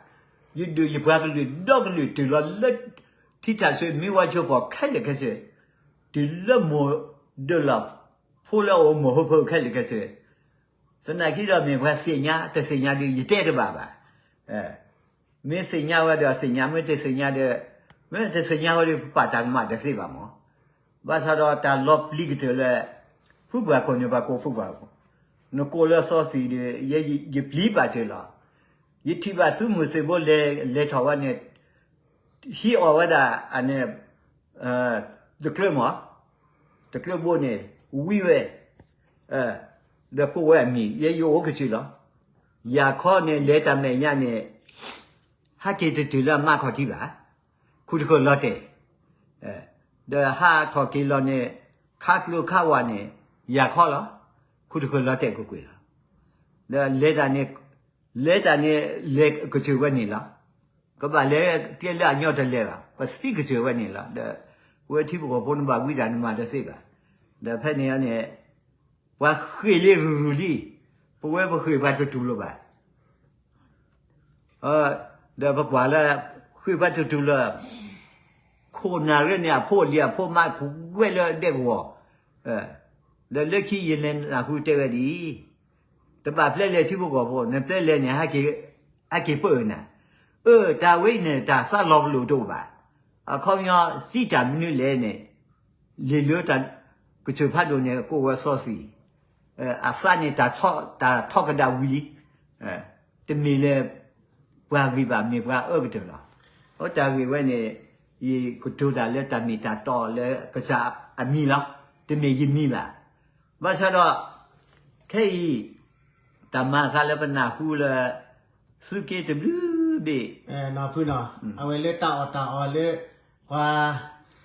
ယဒုးယပှၤကလုာ်ဒီကလုာ်တုၤလီၤလၢ ထံထၣ်ဆၢမ့ၢ်ဝါဆိပီၢ်ခဲလၢာ်ခဲဆ့, တုၤလၢမိၢ်ဒၢးလီၤ ဖိလၢအအိၣ်မိၢ်ဟၢဖၢခဲလၢာ်ခဲဆ့, သနာ်က့ဒီးမ့ၢ်ပှၤသ့ၣ်ညါတသ့ၣ်ညါဒီး ယတဲတဘၣ်ဘၣ်. မ့ၢ်သ့ၣ်ညါဝဲဒီးသ့ၣ်ညါ, မ့ၢ်တသ့ၣ်ညါဒီး မ့ၢ်တသ့ၣ်ညါဝဲဒီး ပပာ်တၢ်ကမၣ်တသ့ဘၣ်မး. ဘၣ်ဆၣ်ဒီးတၢ်လီၤပျံၤကတၢၢ်လၢ ဖုပှၢ်ခိၣ်န့ၣ် ပှၤကိးဖုပှၢ်ခိၣ်, နကိးလၢသီသံးဒီး ယဲယပျံၤပာ်စၢၤလီၤ. ယထံၣ်ဘၣ်ဆူမုၢ်စ့ၢ်ဘိလဲၤထီၣ်ဝဲန့ၣ်, ဟံးအီၣ်ဝဲဒၣ်န့ၣ်, တကျၢၢ်မး, တကျၢၢ်ဘိန့ၣ်, ဝံဝဲ, ဒီးကိးဝဲအမံၤ, ယဲယအိၣ်ကစၢၢ်လီၤ. ယၤခီန့ၣ် လဲၤတၢ်မဲာ်ညါန့ၣ်, ဟဲက့ၤတတုၤလၢအမါခီၣ်ထံးဘၣ်, ခူၣ်တဃၢၤလီၤတဲာ်, ဒီးဟးထီၣ်က့ၤလီၤန့ၣ်, ခါကျိခါဝါန့ၣ်, ယၤခီလီၤ, ခူၣ်တဃၢၤလီၤတဲာ်ကွ့ၢ်ကွ့ၢ်လီၤ. ဒီးလဲၤတၢ်န့ၣ်, လဲၤတၢ်န့ၣ် လဲၤကစၢၢ်ဝဲန့ၣ်လီၤ. ကဘၣ်လဲၤကျဲလၢအညီတလဲၤဘၣ်, ပသံကစၢၢ်ဝဲန့ၣ်လီၤ. ဒီးပဝဲထံဖိကီၢ်ဖိန့ၣ်ဘၣ်ဝံဒၣ်နမၤတသ့ဘၣ်. ဒီးဖဲန့ၣ်န့ၣ်, ပှၤဃ့ၢ်လံရူၤရူၤလံ, ပဝဲပဃ့ၢ်ပှၤတတူၢ်လိာ်ဘၣ်. ဒီးပကွၢ်လၢ, ဃ့ၢ်ပှၤတတူၢ်လၢ, ခိၣ်နၢ်ရ့န့ၣ် အဖိအလံၤအဖိမါပှဲၤလၢဒဲကဝီၤ, ဒီးလၢခံယလဲၤနၢ်ဟူတဲဝဲဒ်အံၤ, တဘၣ်ပျဲလဲၤထံဖိကီၢ်ဖိ, နပျဲလဲၤန့ၣ်, ဟဲက့ၤပၢၢ်နၤ, အၢ တၢ်ဝဲအံၤန့ၣ် တၢ်သးလီၤပလိာ်တအိၣ်ဘၣ်. အခီပညီစံးတၢ်မနုၤလဲၣ်န့ၣ်, လံာ်လၢတၢ်ကစၢၢ်ဖးဒိၣ်န့ၣ် ကိးဝဲစီဆှံ, အသးန့ၣ် တၢ်ထီကဒါဝံၤလံ, တမ့ၢ်လၢပှၤဂ့ၤဘၣ်, မ့ၢ်ပှၤအၢကတၢၢ်လီၤ. အတၢ်ဂ့ၢ်ဝဲန့ၣ်, ယကတိၤတၢ်လၢတၢ်မ့ၢ်တၢ်တီလၢကစၢ်အမံၤလီၤ, တမ့ၢ်ယမံၤဘၣ်. ဘၣ်ဆၣ်ဒီး, ခဲအံၤ, တၢ်မၤအသးလၢပနၢ်ဟူလၢ, သုးက့တဘျုးဘ့ၣ်, ဖုနီၤ, အဝဲလၢတၢ်အီၣ်တၢ်အီလၢ, ပှၤ ဝံ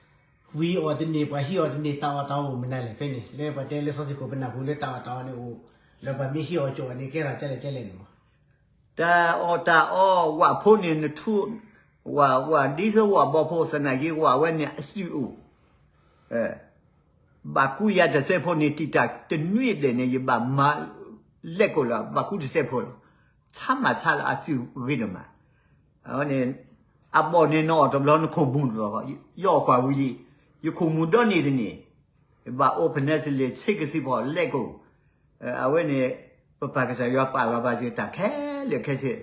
အီၤတန့ၢ် ပှၤဟံးအီၤတန့ၢ် တၢ်အီၣ်တၢ်အီအိၣ်မနုၤလဲၣ်ဖဲန့ၣ် လၢပှၤတဲလၢစီၤစ့ၢ်ကီးပနၢ်ဟူလၢတၢ်အီၣ်တၢ်အီန့ၣ်အိၣ်, လၢပှၤမ့ၢ်ဟံးအီၤကၠီအီၤန့ၣ် ကဲထီၣ်ကလဲၣ်ကလဲၣ်န့ၣ်မး. တၢ်အီၣ်တၢ်အီဝၣ်ဖိန့ၣ် နထူ, ဝၣ်, ဝၣ်ဒ်သိးဝၣ်ဘီဖိ သနာ်က့ဝၣ်ဝဲန့ၣ်အစုၣ်အိၣ်, ဘၣ်ကူယၤတစဲးဖိန့ၣ် တံာ်တာ်တနွံအဘျဲၣ်န့ၣ် ယဘၣ်မၤလဲၢ်ကိၣ်လီၤ ဘၣ်ကူတစဲးဖိလီၤ. ဆါမးဆါလၢအစုၣ်ဂ့ၤဒိၣ်မး, အဝဲန့ၣ်, အဘီၣ်န့ၣ်နအီၣ်တဘျီ နခိၣ်မူၤတဘျီ, ယအီၣ်ကွၢ်ဝံၤလံ, ယခိၣ်မူၤဒီနံၤတနံၤ, ယဘၣ်အိၣ်ဖဲနဲစလ့ၣ် ဆ့ကသံၣ်ဖီၣ်လဲၢ်ကိၣ်, အဝဲန့ၣ်, ပပၢ်ကစၢ်ယွၤပာ်လီၤပာ်စၢၤတၢ်ခဲလၢာ်ခဲဆ့,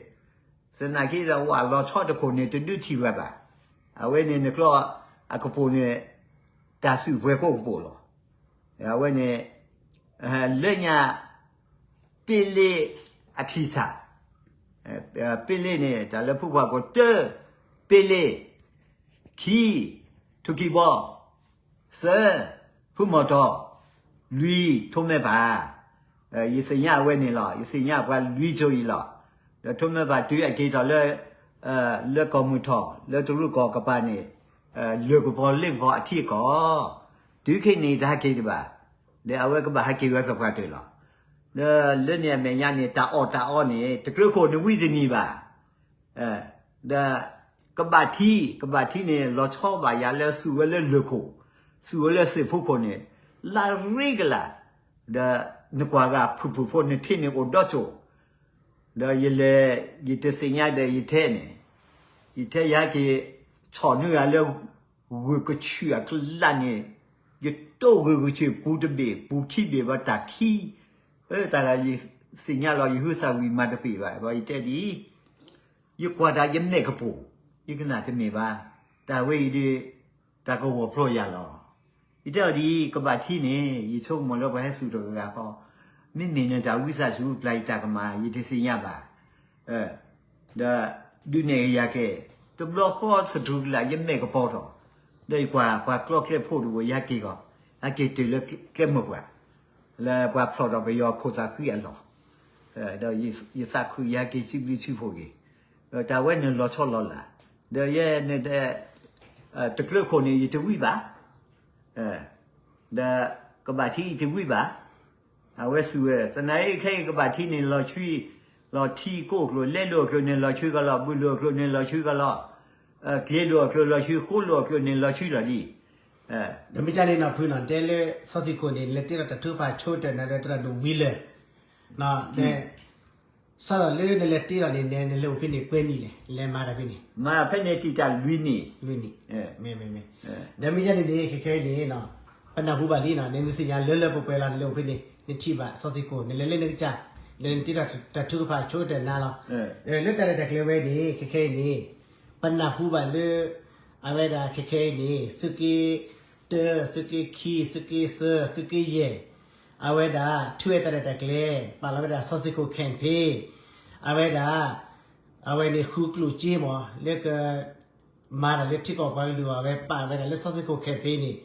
သနာ်က့ဒီးဝၣ်လီၤဆီတခိၣ်န့ၣ် တဒုးထံၣ်ဝဲဘၣ်, အဝဲန့ၣ်နကျီအကပိာ်န့ၣ်, တၢ်စုၣ်ပှဲၤကိးကပိာ်လီၤ. အဝဲန့ၣ်, လၢညါ, ပ့လ့အချံၣ်ဆၣ်, ပ့လ့န့ၣ် တၢ်လၢဖုပှၢ်ကိးတၢ, ပ့လ့, ခံ, ထူၣ်ကံၢ်ဘီ, သၢ, ဖုမီၢ်တီၢ်, လွံၢ်, ထိးမဲပၢ်, ယသ့ၣ်ညါအဝဲန့ၣ်လီၤ. ယသ့ၣ်ညါပှၤလွံၢ်စိၤအံၤလီၤ. ဒီးထိးမဲပၢ်တုၤအက့ၤထီၣ်လၢ, လၢကီၢ်မုၢ်ထီၣ် လၢတရူးကီၢ်ကပၤန့ၣ်, လၢၢ်ကပီၤလ့ၣ်ကပီၤအထံအကီၢ်, တုၤခဲအံၤန့ၣ်တဟဲက့ၤဒံးဘၣ်, ဒီးအဝဲကဘၣ်ဟဲက့ၤဝဲသပှၢ်တၢၢ်လီၤ. ဒီးလၢန့ၣ်အမဲာ်ညါန့ၣ် တၢ်အီၣ်တၢ်အီန့ၣ် တကျၢၤခိၣ်န့ၣ်ဝံသနံၤဘၣ် ဒီးကဘၣ်ထံ, ကဘၣ်ထံန့ၣ် လီၤဆီဘၣ်ယၤလၢသူၣ်ဝဲလၢလၢၢ်ခိၣ်, သူၣ်ဝဲလၢသ့ၣ်ဖိခိၣ်န့ၣ်, လါရ့ကလာ်, ဒီးနကွၢ်ဂၤဖုၣ်ဖုၣ်ဖိ နထံန့ၣ်အိၣ်ဒီးစိၣ်, ဒီးယလဲၤ, ယတသ့ၣ်ညါဒီးယထဲန့ၣ်, ယထဲယဟဲက့ၤ, ဆီၣ်နွံဂၤလၢ ဂုၢ်ကဆူၣ်အကျါန့ၣ်, ယတိၢ်ဂုၢ်ကဆူၣ်ပူၤတဘ့ၣ် ပူၤခံဘ့ၣ်ဘၣ်တၢ်ခံ, တၢ်ဂၤယသ့ၣ်ညါလီၤ ယဟုသၣ်ဝံၤမၤတပ့ၤဘၣ် ဘၣ်ယတဲဒ်အံၤ, ယကွၢ်တၢ်ယမဲာ်ကပိာ်, ယကနၣ်တမ့ၢ်ဘၣ်, တၢ်ဝဲအံၤဒီး, တၢ်ကဝီၤဖျိယၤလီၤ. ယတဲအီၤဒ်အံၤ ကဘၣ်ထံန့ၣ် ယဆိကမိၣ်လၢပှၤဟဲစူၣ်တဂၤဃီ, မ့မ့ၢ်နတၢ်ဝံသးစူၤပျၢ်ယတၢ်ကမၣ် ယတသ့ၣ်ညါဘၣ် ဒီးဒုးနဲၣ်ယၤကဲ, တဘျီဃီသထူကလာ် ယမဲာ်ကပီၤထီၣ်, ဒီးယကွၢ်ပှၤကျီကျဲဖိတဝဲ ယဟဲက့ၤဂီၤ, ဟဲက့ၤတုၤလၢကျဲမုၢ်ပှၢ်, လၢပှၤဖျိးထီၣ်ပယီၤခိၣ်သးဃံအလီၢ်, ဒီးယသးခုယဟဲက့ၤစံးဘျုးစံးဖှိၣ်က့ၤ, တၢ်ဝဲန့ၣ်လီၤဆီလီၤလး, ဒီးယဲန့ၣ်, တကျၢၤခိၣ်န့ၣ် ယတဝံဘၣ် ဒီးကဘၣ်ထံယတဝံဘၣ်, အဝဲစူၢ်ဝဲ, သနာ်အံၤခဲအံၤကဘၣ်ထံန့ၣ်လီၤဆှံ, လီၤထံကိၣ်ကျိၤ လဲလိာ်အကျိၤန့ၣ်လီၤဆှံကလီၤ, ဘုလိာ်အကျိၤန့ၣ်လီၤဆှံကလီၤ, ကျ့လိာ်အကျိၤလီၤဆှံ, ဃိလိာ်အကျိၤန့ၣ်လီၤဆှံလီၤဒ်, ဒီးမ့ၢ်ကန့ၣ်နီၤဖုနီၤ တဲလၢစီၤသံခိၣ်န့ၣ် လဲၤတ့ထီၣ်တၢ်ထုကဖၣ်ဆိကတၢၢ်နၤဒီးသရၣ်ဒိၣ်ဝံလၢာ်, စးထီၣ်လၢနလဲၤတ့ထီၣ်န့ၣ် နလဲၤအိၣ်ဖဲန့ၣ်ပှဲၤနံၣ်လဲၣ်, နလဲၤမၤတၢ်ဖဲန့ၣ်, မၤဖဲန့ၣ်တံာ်တာ်လွံၢ်နံၣ်, လွံၢ်နံၣ်, မ့ၢ်, ဒီးမ့ၢ်ယဲန့ၣ်န့ၣ် ခဲခဲအံၤန့ၣ်, ပနၢ်ဟူဘၣ်လံနီၤ နသ့ၣ်ညါလၢလၢပှဲၤပှဲၤလီၤ နလဲၤအိၣ်ဖဲန့ၣ် နထံၣ်ဘၣ်စီၤသံခိၣ် နလဲၤလၢနကစၢ်, ဒီးနတ့ထီၣ်တၢ်ထုကဖၣ်ဆိကတၢၢ်နၤလီၤ, လၢတၢ်ရဲၣ်တၢ်ကျဲၤဝဲန့ၣ် ခဲခဲအံၤန့ၣ်, ပနၢ်ဟူဘၣ်လၢ, အဝဲဒၣ်ခဲခဲအံၤန့ၣ် သုးက့တၢ, သုးက့ခံ, သုးက့သၢ, သုးက့ယဲၢ်, အဝဲဒၣ် ထုးဝဲတၢ်ရဲၣ်တၢ်ကျဲၤ ပာ်လီၤဝဲဒၣ်စီၤသံခိၣ် campaign, အဝဲဒၣ် အဝဲန့ၣ်ဃုကျိၣ်စ့မး လၢက မၤတၢ်လၢထံကီၢ်ပှၤကလုာ်အဂီၢ် အဝဲပာ်ဝဲဒၣ်လၢစီၤစ့ၢ်ကီး campaign န့ၣ်,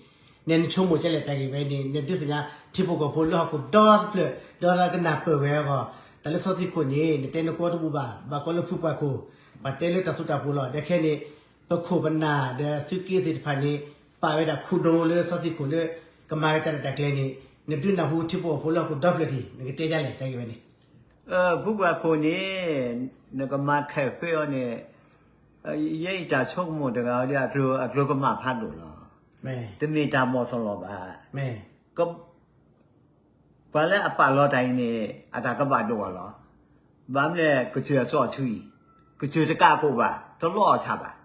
နဲနဆိကမိၣ်ကဲလဲၣ်တၢ်ဂ့ၢ်ဝဲန့ၣ် နဒုးသ့ၣ်ညါထံဖိကီၢ်ဖိလၢဟီၣ်ခိၣ်ဒီတဖျၢၣ် ဒီးကနၢ်ပၢၢ်ဝဲအဂီၢ်, တၢ်လၢစီၤစ့ၢ်ကီးန့ၣ် နတဲနကိးတဘူၣ်ဘၣ်, ဘၣ်ကီလၢဖုပှၤခိၣ်, ပှၤတဲလၢတၢ်စိတၢ်ပူၤလီၤ. ဒီးခဲန့ၣ် ပခိၣ်ပနၢ်ဒီးသုးက့သ့ၣ်တဖၣ်န့ၣ် ပာ်ဝဲဒၣ်ခူၣ်ဒိလၢစီၤစ့ၢ်ကီးလၢ ကမၤဝဲတၢ်ရဲၣ်တၢ်ကျဲၤန့ၣ် နဒုးနၢ်ဟူထံဖိကီၢ်ဖိလၢဟီၣ်ခိၣ်ဒီဖျၢၣ်ထံး နကတဲဒ်လဲၣ်တၢ်ဂ့ၢ်ဝဲန့ၣ် ဖုပှၤခိၣ်န့ၣ် နကမၤ campaign အီၤန့ၣ် ယဲအံၤတၢ်ဆိကမိၣ်တဂၤဒီး အကျိၤကမၣ်ဖးဒိၣ်လီၤ. တမ့ၢ်တၢ်ဘီၣ်သလီၤဘၣ်. ပှၤလၢအပာ်လီၤတၢ်အံၤန့ၣ် အတၢ်ကဘၣ်ဒိၣ်အီၤလီၤ. ဘၣ်မနုၤလဲၣ် ကစၢၢ်အစီအဆှံ, ကစၢၢ်တကးအခိၣ်ဘၣ်, တလီအီၣ်ဆၣ်ဘၣ်.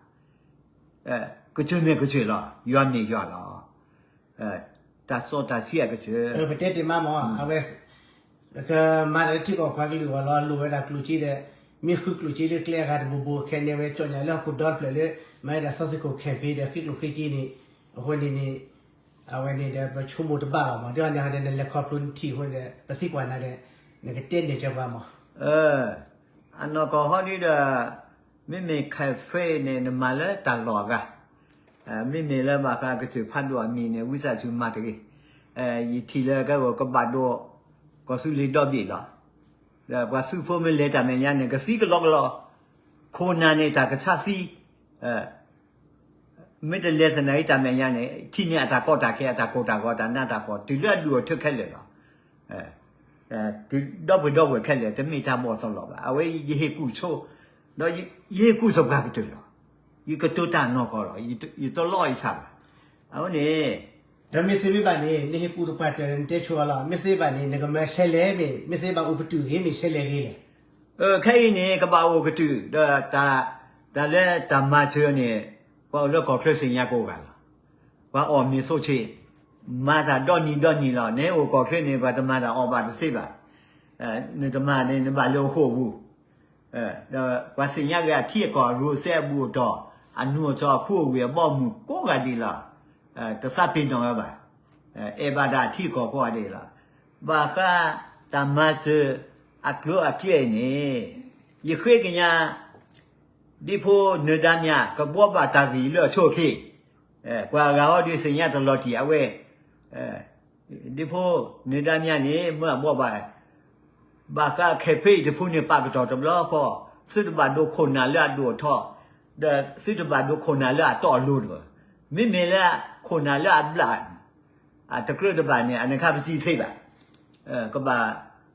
ကစၢၢ်မ့ၢ်ကစၢၢ်လီၤ, ယွၤမ့ၢ်ယွၤလီၤ. တၢ်စီတၢ်ဆှံအကစၢၢ် ပတဲတ့ၢ်မးမး အဝဲ ကမၤတၢ်လၢထံကီၢ်ပှၤကလုာ်အဂီၢ်လီၤ. လိၣ်ဝဲဒၣ်ကျိၣ်စ့ဒီး မ့ၢ်ဃုကျိၣ်စ့လၢကျဲအဂၤတဘိဘိ ခဲန့ၣ် အဝဲကၠီၣ်ညါလၢဟီၣ်ခိၣ်ဒီတဖျၢၣ်လၢ မၤဝဲဒၣ်စီၤစ့ၢ်ကီး campaign ဒီးဃ့ကျိၣ်ဃ့စ့န့ၣ်, အဃိန့ၣ်န့ၣ် အဝဲန့ၣ်ဒီးပဆိကမိၣ်တဘၣ်ဘၣ်မး ဒ်န့ၣ်ဒီး နလဲၤခီဖျိနထံၣ်အဃိန့ၣ်ဒီး ပသံကွၢ်နၤဒီး နကတဲန့ၢ်ကၢၤပှၤမး. အနီၢ်ကီၢ်ဟီဒုဒီး မ့မ့ၢ် campaign န့ၣ် နမၤလၢတၢ်လီၢ်အဂၤ မ့မ့ၢ်လၢဘၣ်ဃးကစၢၢ်ဖးဒိၣ်အမံၤန့ၣ် ဝံသးစူၤမၤတဂ့ၤ. ယထံၣ်လၢကဲဂီၤကဘၣ်ဒိ ကီၢ်သူလ့ၤဒီဘ့ၣ်လီၤ. ဒီးပှၤသုးဖိမ့ၢ်လဲၤတၢ်မဲာ်ညါန့ၣ် ကသံကလီကလီ, ခိၣ်နၢ်န့ၣ်တၢ်ကဆါသံ, မ့ၢ်တလဲၤသနာ်က့တၢ်မဲာ်ညါန့ၣ် ထံၣ်န့ၢ်အတၢ်ကီတၢ်ခဲ အတၢ်ကိၢ်တၢ်ဂီၤ တၢ်နးတၢ်ဖှီၣ် တုၤလၢအဒူၣ်အထၢခဲလၢာ်လီၤ. ဒီပုၢ်ဒီဝဲၢ်ခဲလၢာ် တမ့ၢ်တၢ်ဘီၣ်သလီၤဘၣ်. အဝဲယဟ့ၣ်ကူၣ်ဆိ, ဒီးယဟ့ၣ်ကူၣ်သပှၢ်ကတၢၢ်လီၤ. ယကတိၤတၢ်နီၢ်ကီၢ်လီၤ. ယတလီအံၤဆၣ်ဘၣ်. အဃိန့ၣ် ဒီးမ့ၢ်သ့မ့ၢ်ဘၣ်န့ၣ် နဟ့ၣ်ကူၣ်သပှၢ်ကတၢၢ် နတဲဆိအီၤလီၤ. မ့ၢ်သ့ဘၣ်န့ၣ် နကမၤဆဲလဲၣ်မ့ၢ် မ့ၢ်သ့ဘၣ်အိၣ်ပတုာ်ဂ့ၤမ့ၢ်ဆဲလဲၣ်ဂ့ၤလဲၣ်. ခဲအံၤန့ၣ် ကဘၣ်အိၣ်ကတုာ် ဒီး တၢ်လၢတၢ်မၤစၢၤန့ၣ် ပှၤအိၣ်လၢကီၢ်ချၢသ့ၣ်ညါကိးဂၤလီၤ. ပှၤအီၣ်မ့ၤဆိးဆ့, မၤတၢ်ဒီနံၤဒီနံၤလီၤ. နဟဲအိၣ်ကီၢ်ချၢန့ၣ် ပှၤတမၤတၢ်အီၣ်ဘၣ်တသ့ဘၣ်. နတမၤန့ၣ် နဘၣ်လၢအဃိာ်ပူၤ ဒီးပှၤသ့ၣ်ညါက့ၤအထံအကီၢ် အရူၣ်စဲအဘူးအတီၢ် အနူအထီၣ် အခိအဝ့ၢ်အဘီအမုၢ်ကိးဂၤဒဲးလီၤ. တသးပ့ၤနီၣ်ဝဲဘၣ်. အဲၣ်ဘၣ်ဒၣ်အထံအကီၢ်ကိးဂၤဒဲးလီၤ. ဘၣ်ဃးတၢ်မၤစၢၤအကျိၤအကျဲန့ၣ် ယဃ့ကညး ဒ်ဖိနၢၤဒါမြကဘှီဘၣ်တၢ်ဂ့ၢ်လၢအဆိအချ့, ပှၤဂၤဟီဒုးသ့ၣ်ညါတလီၤတံၢ်အဝဲ ဒ်ဖိနၢၤဒါမြန့ၣ် မၢအဘှီဘၣ် ဘၣ်ဃး campaign အံၤတဖုန့ၣ် ပာ်ကတီၢ်တဘျီဃီ, သုတဘၣ်ဒိခိၣ်နၢ်လၢအဒိၣ်အထီ, ဒီးသုတဘၣ်ဒိခိၣ်နၢ်လၢအတီအလိၤတဘၣ်. မ့မ့ၢ်လၢခိၣ်နၢ်လၢအဘျၣ် အတကြၢးတဘၣ်န့ၣ် အနခါပစံးသ့ဘၣ်. ကဘၣ်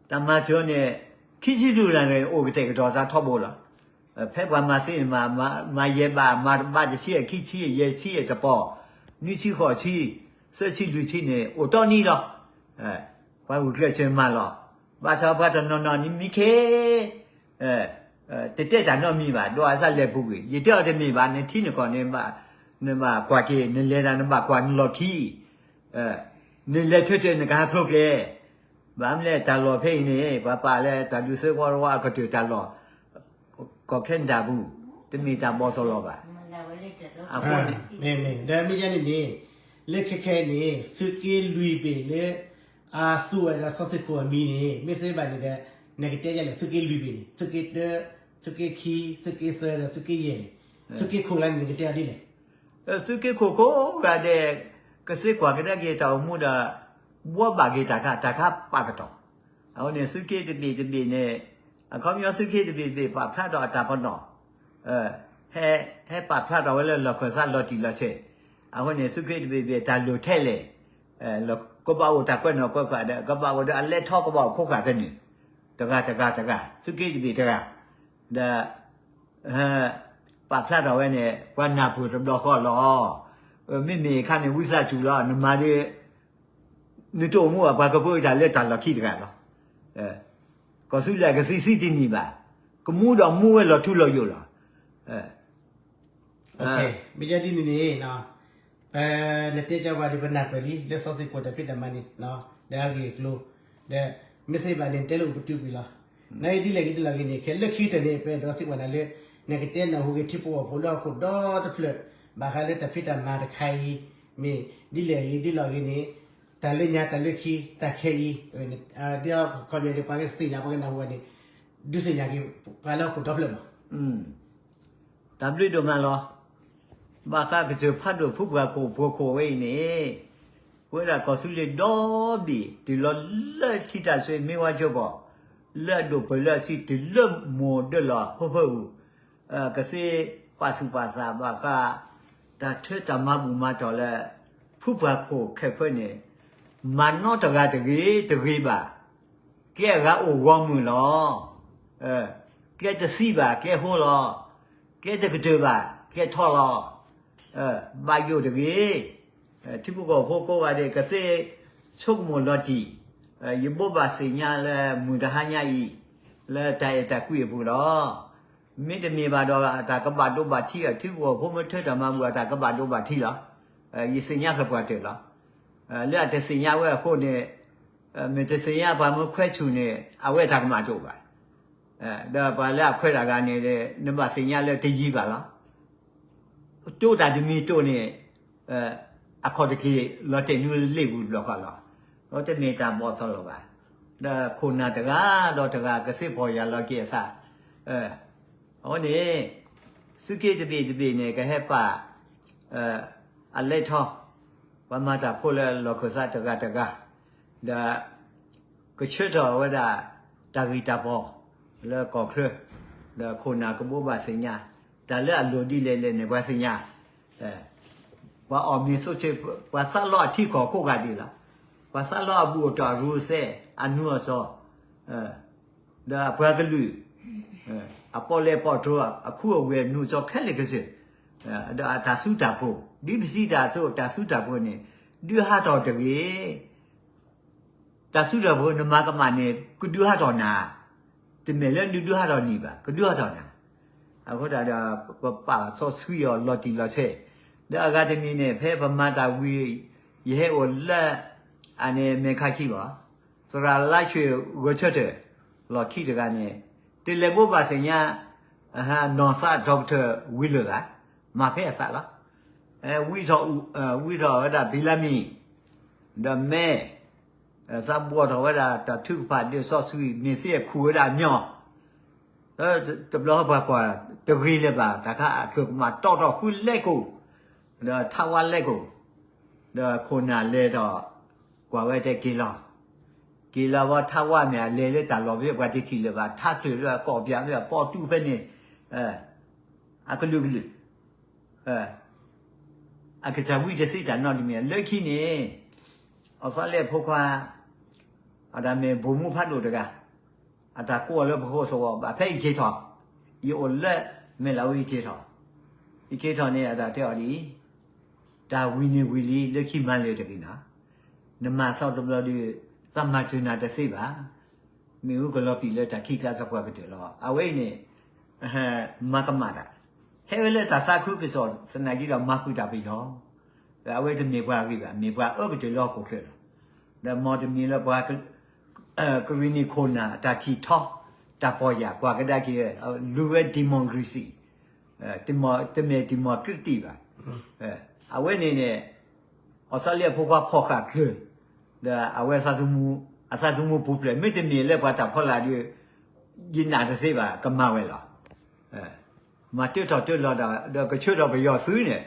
တၢ်မၤစၢၤန့ၣ် ခံဆံလွံၢ်နၣ်ရံၣ်န့ၣ် အိၣ်ကတဲာ်ကတီၤသးထီဘိလီၤ. ဖဲပှၤမၤသ့န့ၣ်မး မၤယဲၢ်ဘး မၤတဘးတဆံ ခံဆံ ယဲၢ်ဆံ တပီၤ နွံဆံ ဃိးဆံ သၢဆံ လွံၢ်ဆံန့ၣ် အိၣ်တီနံၤလီၤ. ပှၤဂုာ်ကျဲးစၢးမၤလီၤ. ဘၣ်ဆၣ်ပှၤတနီၤနီၤန့ၣ်မံခ့ တတဲတၢ်နီတမံၤဘၣ် ဒီးအသးလဲၤပူၤကွံာ် ယတဲအီၤတမ့ၢ်ဘၣ် နထံနကီၢ်န့ၣ် နဘၣ်ကွၢ်က့ၤ နလဲၤတၢ်နဘၣ်ကွၢ်နလီၢ်ခံ နလဲၤထၢထၢနကဟးဖျိးကျဲ ဘၣ်မနုၤလဲၣ် တၢ်လီၢ်ဖဲအံၤန့ၣ် ပှၤပာ်လၢတၢ်ဒုးသ့ဝီတဝီအကတၢၢ်တၢ်လီၢ် ကီၢ်ခဲနဒၤပူၤ တမ့ၢ်တၢ်ဘီၣ်သလီၤဘၣ်. အဃိန့ၣ် ဒီးမ့ၢ်ဒ်န့ၣ်န့ၣ် လၢခဲခဲအံၤန့ၣ် သုးက့လွံၢ်ဘ့ၣ်လၢ အသူဝဲဒၣ်စီၤသုးခိၣ်အမံၤန့ၣ် မ့ၢ်သ့ဘၣ်န့ၣ်ဒီး နကတဲဒ်လဲၣ် သုးက့လွံၢ်ဘ့ၣ်န့ၣ် သုးက့တၢ သုးက့ခံ သုးက့သၢဒီးသုးက့ယဲၢ်န့ၣ် သုးက့ခိၣ်လၢန့ၣ် နကတဲအီၤဒ်လဲၣ်. သုးက့ခိၣ်ကိးဂၤဒဲး ကသ့ကွၢ်ကဒါက့ၤတၢ်အိၣ်မူဒီး ဘှီဘၣ်က့ၤတၢ်ခါ တၢ်ခါပာ်ကတီၢ် အဃိန့ၣ် သုးက့တဘ့ၣ်တဘ့ၣ်န့ၣ် အခီပညီသုးက့တဘ့ၣ်တဘ့ၣ် ပာ်ဖျါထီၣ်အတၢ်ပနီၣ် ဟဲပာ်ဖျါထီၣ်ဝဲလၢလီၢ်ခၢၣ်သးလီၤတံၢ်လီၤဆဲး အဃိန့ၣ် သုးက့တဘ့ၣ်တဘ့ၣ် တၢ်လိၣ်ထဲလဲၣ် ကဘၣ်အိၣ်တၢ်ကွဲးနီၣ်ကွဲးဃာ်ဒီး ကဘၣ်အိၣ်ဒီးအလဲၤထီၣ်ကဘၣ်အိၣ်ခိးဃာ်ဖဲန့ၣ် တဂၤတဂၤတဂၤ သုးက့တဘ့ၣ်တဂၤ ဒီး ပာ်ဖျါထီၣ်ဝဲန့ၣ် ပှၤနၢ်ပၢၢ်တဘျီဃီလီၤ. မ့မ့ၢ်အခါန့ၣ် ဝံသးစူၤလီၤ နမၤဒီး နတအိၣ်မူဘၣ် ပှၤကပၢတၢ်လၢတၢ်လီၢ်ခံတဂၤလီၤ. ကီၢ်သူလ့ၤကသံသံတနံၤဘၣ်, ကမူဒီးမူဝဲလီၤထူလီၤယိာ်လီၤ. မ့ၢ်ဒ်န့ၣ်န့ၣ် ပနတဲကၢၤပှၤဒီးပနၢ်ပၢၢ်လံ လၢစီၤသုးခိၣ်တၢ်ဖံးတၢ်မၤန့ၣ် ဒီးအဂ့ၢ်အကျိၤ ဒီးမ့ၢ်သ့ဘၣ်န့ၣ် နတဲလၢအိၣ်ပတုာ်ကွံာ်လီၤ. နာ်အံၤဒ်လဲၣ်ဂ့ၤဒ်လဲၣ်ဂ့ၤန့ၣ် ခဲလၢခံကတၢၢ်န့ၣ် ပအဲၣ်ဒိးသံကွၢ်နၤလၢ နကတဲနၢ်ဟူက့ၤထံဖိကီၢ်ဖိလၢဟီၣ်ခိၣ်ဒီတဖျၢၣ် ဘၣ်ဃးလၢတၢ်ဖံးတၢ်မၤတခါအံၤ မ့ၢ်ဒ်လဲၣ်ဂ့ၤဒ်လဲၣ်ဂ့ၤန့ၣ် တၢ်လၢညါတၢ်လၢခံ တၢ်ခဲအံၤ ဒ်ခီပညီန့ၣ် ပှၤကသ့ၣ်ညါပှၤကနၢ်ဟူဘၣ်န့ၣ် ဒုးသ့ၣ်ညါက့ၤ ပှၤလၢဟီၣ်ခိၣ်ဒီဖျၢၣ်မး တၢ်ဘျုးဒိၣ်မးလီၤ. ဘၣ်ဃးကစၢၢ်ဖးဒိၣ်ဖုပှၢ်ခိၣ်ပှၢ်ခိၣ်ဝဲအံၤန့ၣ်, ပဝဲဒၣ်ကီၢ်သူလ့ၤဒီဘ့ၣ် တုၤလီၤလၢထံတၢ်စွ့မ့ၢ်ဝါကၠိပီၤ, လၢအဒိၣ်ပၢၢ်လၢအဆံတုၤလၢမိၢ်ဒၢလီၤဖၢဖၢအူ, ကသ့ပာ်သူၣ်ပာ်သးဘၣ်ဃး တၢ်ထၢတၢ်မၤဘူၣ်မၤတီၢ်လၢ ဖုပှၢ်ခိၣ်ခဲၣ်ဖၢန့ၣ်, မၤနီတဂၤတဂ့ၤတဂ့ၤဘၣ်, ကဲအဂၤအိၣ်ဂီၢ်မုၢ်လီၤ. ကဲတသံဘၣ် ကဲဟိလီၤ. ကဲတကတၢၢ်ဘၣ် ကဲထီလီၤ. ဘၣ်ယိၣ်တဂ့ၤ. ထံဖိကီၢ်ဖိကိးဂၤဒဲး ကသ့ဆိကမိၣ်လီၤတံၢ်, ယဘိးဘၣ်သ့ၣ်ညါလၢမုၢ်တဟါညါအံၤ, လၢတၢ်အဲၣ်တၢ်ကွံအပူၤလီၤ. မ့တမ့ၢ်ဘၣ်ဒီး အတၢ်ကဘၣ်ဒိဘၣ်ထံး, ထံဖိကီၢ်ဖိမ့ၢ်ထၢတၢ်မၤဘူၣ် အတၢ်ကဘၣ်ဒိဘၣ်ထံးလီၤ. ယသ့ၣ်ညါသပှၢ်တၢၢ်လီၤ. လၢအတသ့ၣ်ညါဝဲအဃိန့ၣ်, မ့ၢ်တသ့ၣ်ညါပှၤမ့ၢ်ခွဲးဆူၣ်န့ၣ် အဝဲတၢ်ကမၣ်တအိၣ်ဘၣ်. ဒီးပှၤလၢအခွဲးတၢ်ဂၤန့ၣ် နဘၣ်သ့ၣ်ညါလၢတယံၤဘၣ်လီၤ. တိတၢ်တမံၤတိၢ်န့ၣ်, အခီၣ်တက့ၢ်လီၤတဲာ်နုာ်လ့ၣ်ပူၤတဘျီဃီလီၤ. တမ့ၢ်တၢ်ဘီၣ်သီလီၤဘၣ်. ဒီးခိၣ်နၢ်တဂၤဒီးတဂၤ ကသ့ပီၢ်ယၢ်လီၤက့ၤအသး, အဝဲန့ၣ် သုးက့တဘ့ၣ်တဘ့ၣ်န့ၣ် ကဟဲပာ် အလဲၤထီၣ် ပှၤမၤတၢ်ဖိလၢလီၢ်ခၢၣ်သးတဂၤတဂၤ, ဒီး ကဆှၢထီၣ်ဝဲဒၣ် တၢ်ဂံၢ်တၢ်ဘီ လၢကီၢ်ချၢ, ဒီးခိၣ်နၢ်ကဘိးဘၣ်သ့ၣ်ညါ, တၢ်လၢအလိၣ်ဒ်လဲၣ်လဲၣ်န့ၣ် ပှၤသ့ၣ်ညါ, ပှၤအီၣ်မ့ၤဆိးဆ့, ပှၤသးလီအထံကီၢ်ကိးဂၤဒဲးလီၤ. ပှၤသးလီအဘူၣ်အတီၢ်အရူအသဲး အနူအစီၤ, ဒီးအပှၤကလုာ်, အပီၣ်လဲၣ်ပီၣ်တြိၤ အခူအဝဲၢ်နူအစီၤခဲလၢာ်ကစၢၢ်, ဒီးအတၢ်သူတၢ်ပှီၤ ဒ်ပစံးတၢ်အသိး တၢ်သူတၢ်ပှီၤန့ၣ် ဒုးဟးထီၣ်တဂ့ၤ. တၢ်သူတၢ်ပှီၤနမၤကမၣ်န့ၣ် ကဒုးဟးထီၣ်နၤ, တမ့ၢ်လၢနဒုးဟးထီၣ်နံၣ်ဘၣ် ကဒုးဟးထီၣ်နၤ. အဃိသတးဒီး ပပာ်စီဆှံအီၤလီၤတံၢ်လီၤဆဲး, ဒီးအဂၤတမံၤန့ၣ် ဖဲပမၤတၢ်ဝံၤ ယဟဲအိၣ်လၢ အန့ၣ်မဲၢ်ခါခံဘၣ် သရၣ်လါဆွ့ၣ်ဂဲၤဆၢထၢၣ် လီၢ်ခံတဂၤန့ၣ် တလဲၤဘိးဘၣ်သ့ၣ်ညါ နီၢ်သး doctor ဝံၤလၢာ်ဘၣ်, မၤဖဲအသးလီၤ. ဝံထီၣ်, ဝံထီၣ်ဝဲဒၣ်ဘံလါမံၤ, ဒီးမဲ, သးဘှီထီၣ်ဝဲဒၣ်တၢ်ထုကဖၣ်ဒ်စီဆှံ မ့ၢ်သ့အခူၣ်ဝဲဒၣ်အညီ, တဘျီပှၤကွၢ်တဂ့ၤလၢၤဘၣ် တၢ်ခါအချုးကမၣ်တီထီၣ်ဃုလဲကိၣ်, ဒီးထးဝါလဲကိၣ်, ဒီးခိၣ်နၢ်လဲၤဒီး ကွၢ်ဝဲတဲက့ၤလီၤ, က့ၤလီၤဝဲထးဝါမ့ၢ်အလဲၤလၢတၢ်လီၢ်ဖဲ ပှၤတထံၣ်လၢၤဘၣ် ထးချုးလၢအကိးပၠးဖဲအပီတူၢ်ဖဲန့ၣ်, အကလုာ်ကလုာ် အကစၢ်ဝံတသ့တၢ်နီတမံၤ လၢခံန့ၣ်, အီသီလဲအဖိခွါ, အတၢ်မ့ၢ်ဘိၣ်မူဖးဒိၣ်တဂၤ, အတၢ်ကိးအီၤလၢပဃိသဝီဘၣ် ဖဲယက့ၤထီၣ်, ယအိၣ်လၢမဲၢ်လးဝံယက့ၤထီၣ်, ယက့ၤထီၣ်န့ၣ် အတၢ်တဲအီၤဒ်အံၤ, တၢ်ဝံၤန့ၣ်ဝံၤလံ လၢခံမၤလၢာ်တဂ့ၤနီၤ, နမၤသီတဘျီဒီး သးမၤစၢၤနၤတသ့ဘၣ် မ့ၣ်အူကလီၤပံာ်လၢတၢ်ခံးကျါသပှၢ်ကတၢၢ်လီၤ. အဝဲအံၤန့ၣ် မၤကမၣ်တၢ်, ဟဲဝဲလၢတၢ်သးခုကစီၣ် သနာ်က့ဒီးမၤဃုာ်တၢ်ပယီၤ, အဝဲတမ့ၢ်ပှၤအဂ့ၤဘၣ် မ့ၢ်ပှၤအၢကတၢၢ်လၢဟီၣ်ခိၣ်ချၢလီၤ. ဒီးမ်တမံၤလၢပှၤ ကရံၣ်နံၣ်ခိၣ်နၢ် တၢ်ထံၣ်ထီ တၢ်ပီၢ်ယၢ် ကွၢ်ကဒါက့ၤ လူၤဝဲ democracy, တမ့ၢ် democracy ဘၣ်. အဝဲန့ၣ်န့ၣ် အီစထြ့လယါဖိခွါဖီၣ်ဃာ်ချၢၣ်, ဒီးအဝဲ အသးသမူပူၤဖျဲး မ့တမ့ၢ်လၢပှၤတၢ်ဖီလာ်ဒီး ယနာ်တသ့ဘၣ် ကမၤဝဲလီၤ. မၤတၢထီၣ်တၢလီၤဒီး ဒီးကဆှၢဒီးပယီၤသုးန့ၣ်,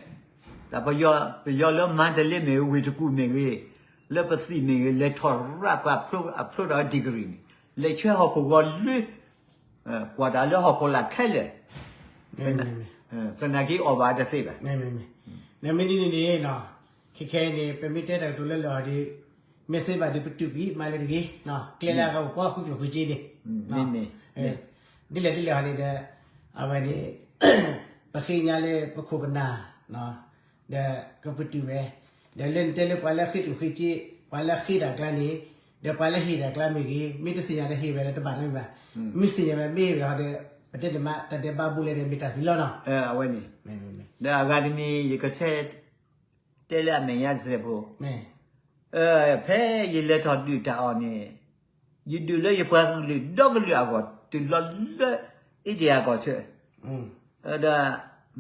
ဒီးပယီၤ ပယီၤလၢမၤတလ့မ့ၢ်ဂ့ၤ ဝ့ၢ်တကူၣ်မ့ၢ်ဂ့ၤ, လၢပသံၣ်မ့ၢ်ဂ့ၤ လဲၤထီၣ်ရၣ်ပှၤအဖျိဒီး degree န့ၣ် လဲၤဆှၢဟီၣ်ခိၣ်ဂီၤလၢ ကွၢ်တၢ်လၢဟီၣ်ခိၣ်လာ်ခဲလၢာ်, သနာ်က့အီၣ်ဘၣ်တသ့ဘၣ်. မ့မ့မ့မ့, နမ့ၢ်ဒ်န့ၣ်န့ၣ်, ခဲခဲအံၤန့ၣ် ပမ့ၢ်တဲတၢ်ကတိၤလၢလၢာ်အီၤဒီး မ့ၢ်သ့ဘၣ်ဒီးပတုာ်ကွံာ် မၤလၢတဂ့ၤ, ကျဲလၢအဂၤပပှၤဃုကျိၣ်ဃုစ့န့ၣ်, ဒ်လဲၣ်ဒ်လဲၣ်ဟီန့ၣ်ဒီး အဝဲန့ၣ် ပဃ့ညါလၢပခိၣ်ပနၢ် ဒီးကပတုာ်ဝဲ, ဒီးလၢနတဲလၢပှၤလၢဃ့ကျိၣ်ဃ့စ့, ပှၤလၢဃ့တၢ်ကျါန့ၣ်, ဒီးပှၤလၢဟ့ၣ်တၢ်ကျါမ့ၢ်ဂ့ၤ, မ့ၢ်တသ့ၣ်ညါဒီးဟ့ၣ်ဝဲဒီးတဘၣ်နီတမံၤဘၣ်. မ့ၢ်သ့ၣ်ညါဝဲမ့ၢ်ဝဲဟီဒီး ပတဲတမး တၢ်ဒဲးဘးဘူးလဲၣ်ဒီးမ့ၢ်တၢ်သံလီၤနီၤ. အဝဲန့ၣ်, ဒီးအဂၤတမံၤ ယကဆဲးတဲလၢအမဲာ်ညါတစဲးဖိ ဖဲယလဲၤထီၣ်ဒုးတၢ်အီၤန့ၣ်, ယဒုးလၢယပှၤကလုာ်ဒီကလုာ်အဂီၢ် တုၤလီၤလၢ India ကီၢ်ဆၢ, ဒီး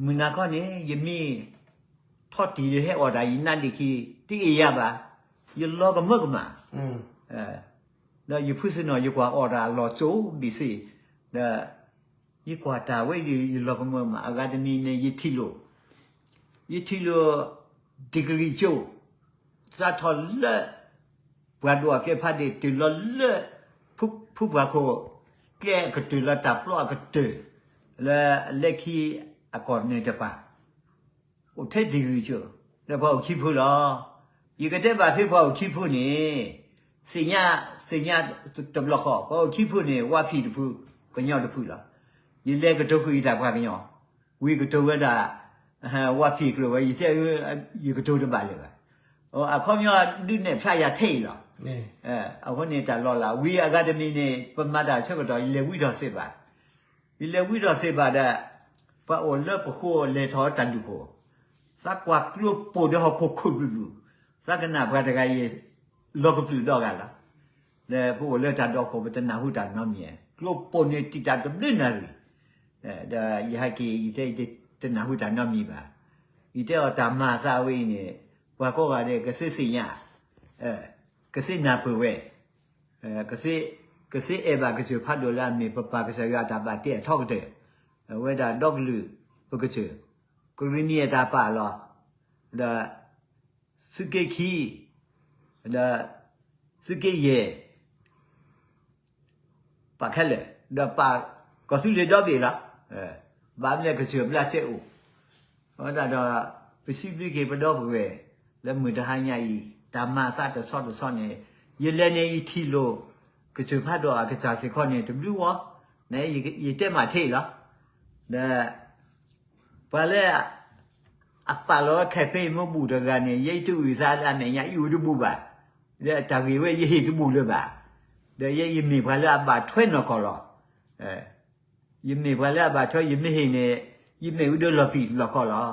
မုၢ်နၤခီန့ၣ် ယမ့ၢ်ထီၣ်တံၢ်လၢဟဲအီၣ်တၢ်ယနါဒ့ၣ်ခံ တအ့ၣ်ယၤဘၣ်, ယလီၤကမၢကမၣ်, ဒီးယဖုစနီၣ် ယကွၢ်အီၣ်တၢ်လီၤစိၤဘ့ၣ်သ့ၣ်, ဒီး ယကွၢ်တၢ်ဝဲယလီၤကမၢၢ်မး အဂၤတမံၤန့ၣ် ယထံၣ်လိာ်, ယထံၣ်လိာ် degree ကၠိ, စးထီၣ်လၢ ပှၤဒိၣ်အကျဲဖးဒ့ၣ် တုၤလီၤလၢ ဖုပှၢ်ခိၣ် ကျဲအကတၢၢ်လီၤ တၢ်ပျီအကတၢၢ် လၢအလဲခံအကီၢ်န့ၣ်တပၤ အိၣ်ထဲ degree ကၠိ, ဒီးပှၤအိၣ်ခံဖုလီၤ. ယကတဲဘၣ်သုပှၤအိၣ်ခံဖုန့ၣ် သ့ၣ်ညါ, သ့ၣ်ညါတဘျီဃီ ပှၤအိၣ်ခံဖုန့ၣ် ဝါဖံၣ်တဖု, ကညီတဖုလီၤ. ယလဲၤကတိၤဃုာ်ယတၢ်ပှၤကညီ, ဝံၤကတိၤဝဲဒၣ် ဝါဖံၣ်ကျိာ်ဝဲ ယတဲ ယကတိၤတဘၣ်လၢၤဘၣ်. အခီပညီဒုးနဲၣ်ဖျါယၤထဲအံၤလီၤ. အဃိန့ၣ်တၢ်လီၤလး ဝံၤအဂၤတမံၤန့ၣ် ပမၤတၢ်ဆၢကတီၢ် ယလဲၤဝံထီၣ်သ့ဘၣ် ယလဲၤဝံထီၣ်သ့ဘၣ်ဒီး ပှၤအိၣ်လၢပဃိလဲၤထီၣ်တၢ်လူၢ်ခိၣ်, သးကွၢ်ကျိပိၢ်ဒီးဟီၣ်ခိၣ်ခိၣ်ဘျုးဘျုး, သးကနၣ်ပှၤတဂၤအံၤ လီၤကပြုၢ်ဒီဂၤလီၤ. ဒီးပအိၣ်လၢတၢ်ဒီခိၣ် ပတနၢ်ဟူတၢ်နီတမံၤ, ကျိပိၢ်န့ၣ်တံာ်တာ်တဘျုးနၢ်ရံၣ်, ဒီးယဟဲက့ၤ ယတဲ ယတနၢ်ဟူတၢ်နီတမံၤဘၣ်. ယတဲအီၤတၢ်မၤအသးဝဲအံၤန့ၣ် ပှၤကိးဂၤဒဲး ကသ့သ့ၣ်ညါ, ကသ့နၢ်ပၢၢ်ဝဲ ကသ့အဲၣ်ဘၣ်ကစၢၢ်ဖးဒိၣ်လၢအမ့ၢ်ပပၢ်ကစၢ်ယွၤအတၢ်ဘၣ်တ့အထီကတၢၢ်, အဝဲဒၣ်ဒီကလုာ်ပကစၢၢ်, ကရံၣ်နံၣ်အတၢ်ပာ်လီၤ, ဒီးသုးက့ခံ, ဒီးသုးက့ယဲၢ် ပာ်ခဲလၢာ်, ဒီးပာ်ကီၢ်သူလ့ၤဒီဘ့ၣ်လီၤ. ဘၣ်မနုၤလဲၣ် ကစၢၢ်ဘျါစဲအိၣ်, အဝဲဒၣ်ဒီး ပစံးဘျုးက့ၤပဒီပုၢ်ဝဲၢ် လၢမုၢ်တဟါညါအံၤ တၢ်မၤအသးတဆီတဆီန့ၣ်, ယလဲၤန့ၣ် ယထံၣ်လိာ် ကစၢၢ်ဖးဒိၣ်အကစၢ်စ့ၢ်ကီးန့ၣ် တဘျုးဝဲ, နယတဲမးထဲအံၤလီၤ. ဒီး ပှၤလၢ အပာ်လီၤဝဲခဲဖဲအံၤမ့ၢ်ဘူၣ်တဂၤန့ၣ် ယဲယတအုၣ်သးလၢအမဲာ်ညါ ယအုၣ်တဘူၣ်ဘၣ်, ဒီးတၢ်ဂ့ၢ်ဝဲယဟ့ၣ်တဘူၣ်လၢၤဘၣ်, ဒီးယဲယမ့ၢ်ပှၤလၢအဘၣ်ထွဲနီၢ်ကီၢ်လီၤ. ယမ့ၢ်ပှၤလၢအဘၣ်ထွဲ ယမ့ၢ်ဟ့ၣ်န့ၣ် ယမ့ၢ်ဝဲဒီးလီၤပံာ်လီၤခီလီၤ.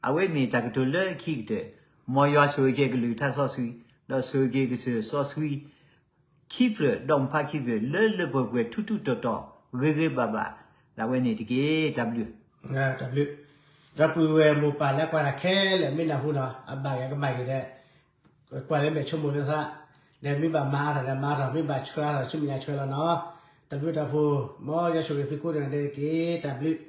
အဝဲမ့ၢ်တၢ်ကတိၤလၢခံကတၢၢ်, မ်ယွၤဆိၣ်ဂ့ၤက့ၤကလုၢ်ကထါစီဆှံ, ဒီးဆိၣ်ဂ့ၤက့ၤကစၢၢ်စီဆှံ ခံဖျၢၣ် ဒီးမူဖးခံဖျၢၣ် လၢလၢပှဲၤပှဲၤ ထူထူတီၤတီၤ ဂ့ၤဂ့ၤဘၣ်ဘၣ် ဒၣ်ဝဲန့ၣ်တက့ၢ်. တၢ်ဘျုး, တၢ်ဘျုး, ဒီပုၢ်ဝဲၢ်မိၢ်ပၢ်လၢကွၢ်တၢ်ခဲလၢာ် မ့ၢ်နၢ်ဟူနီၤ အဘၣ်ဂ့ၤကမၣ်ဂ့ၤဒီး ကွၢ်လၢမဲာ်ဆိကမိၣ်လၢသး, ဒီးမ့ၢ်ဘၣ်မၤအါထီၣ်ဒီးမၤအါထီၣ် မ့ၢ်ဘၣ်ဆှၢအါထီၣ်ဆူမဲာ်ညါဆှၢလီၤနီၤ. တၢ်ဘျုးတၢ်ဖှိၣ် မ်ယွၤဆိၣ်ဂ့ၤသုကိးဂၤဒဲးတက့ၢ်. တၢ်ဘျုး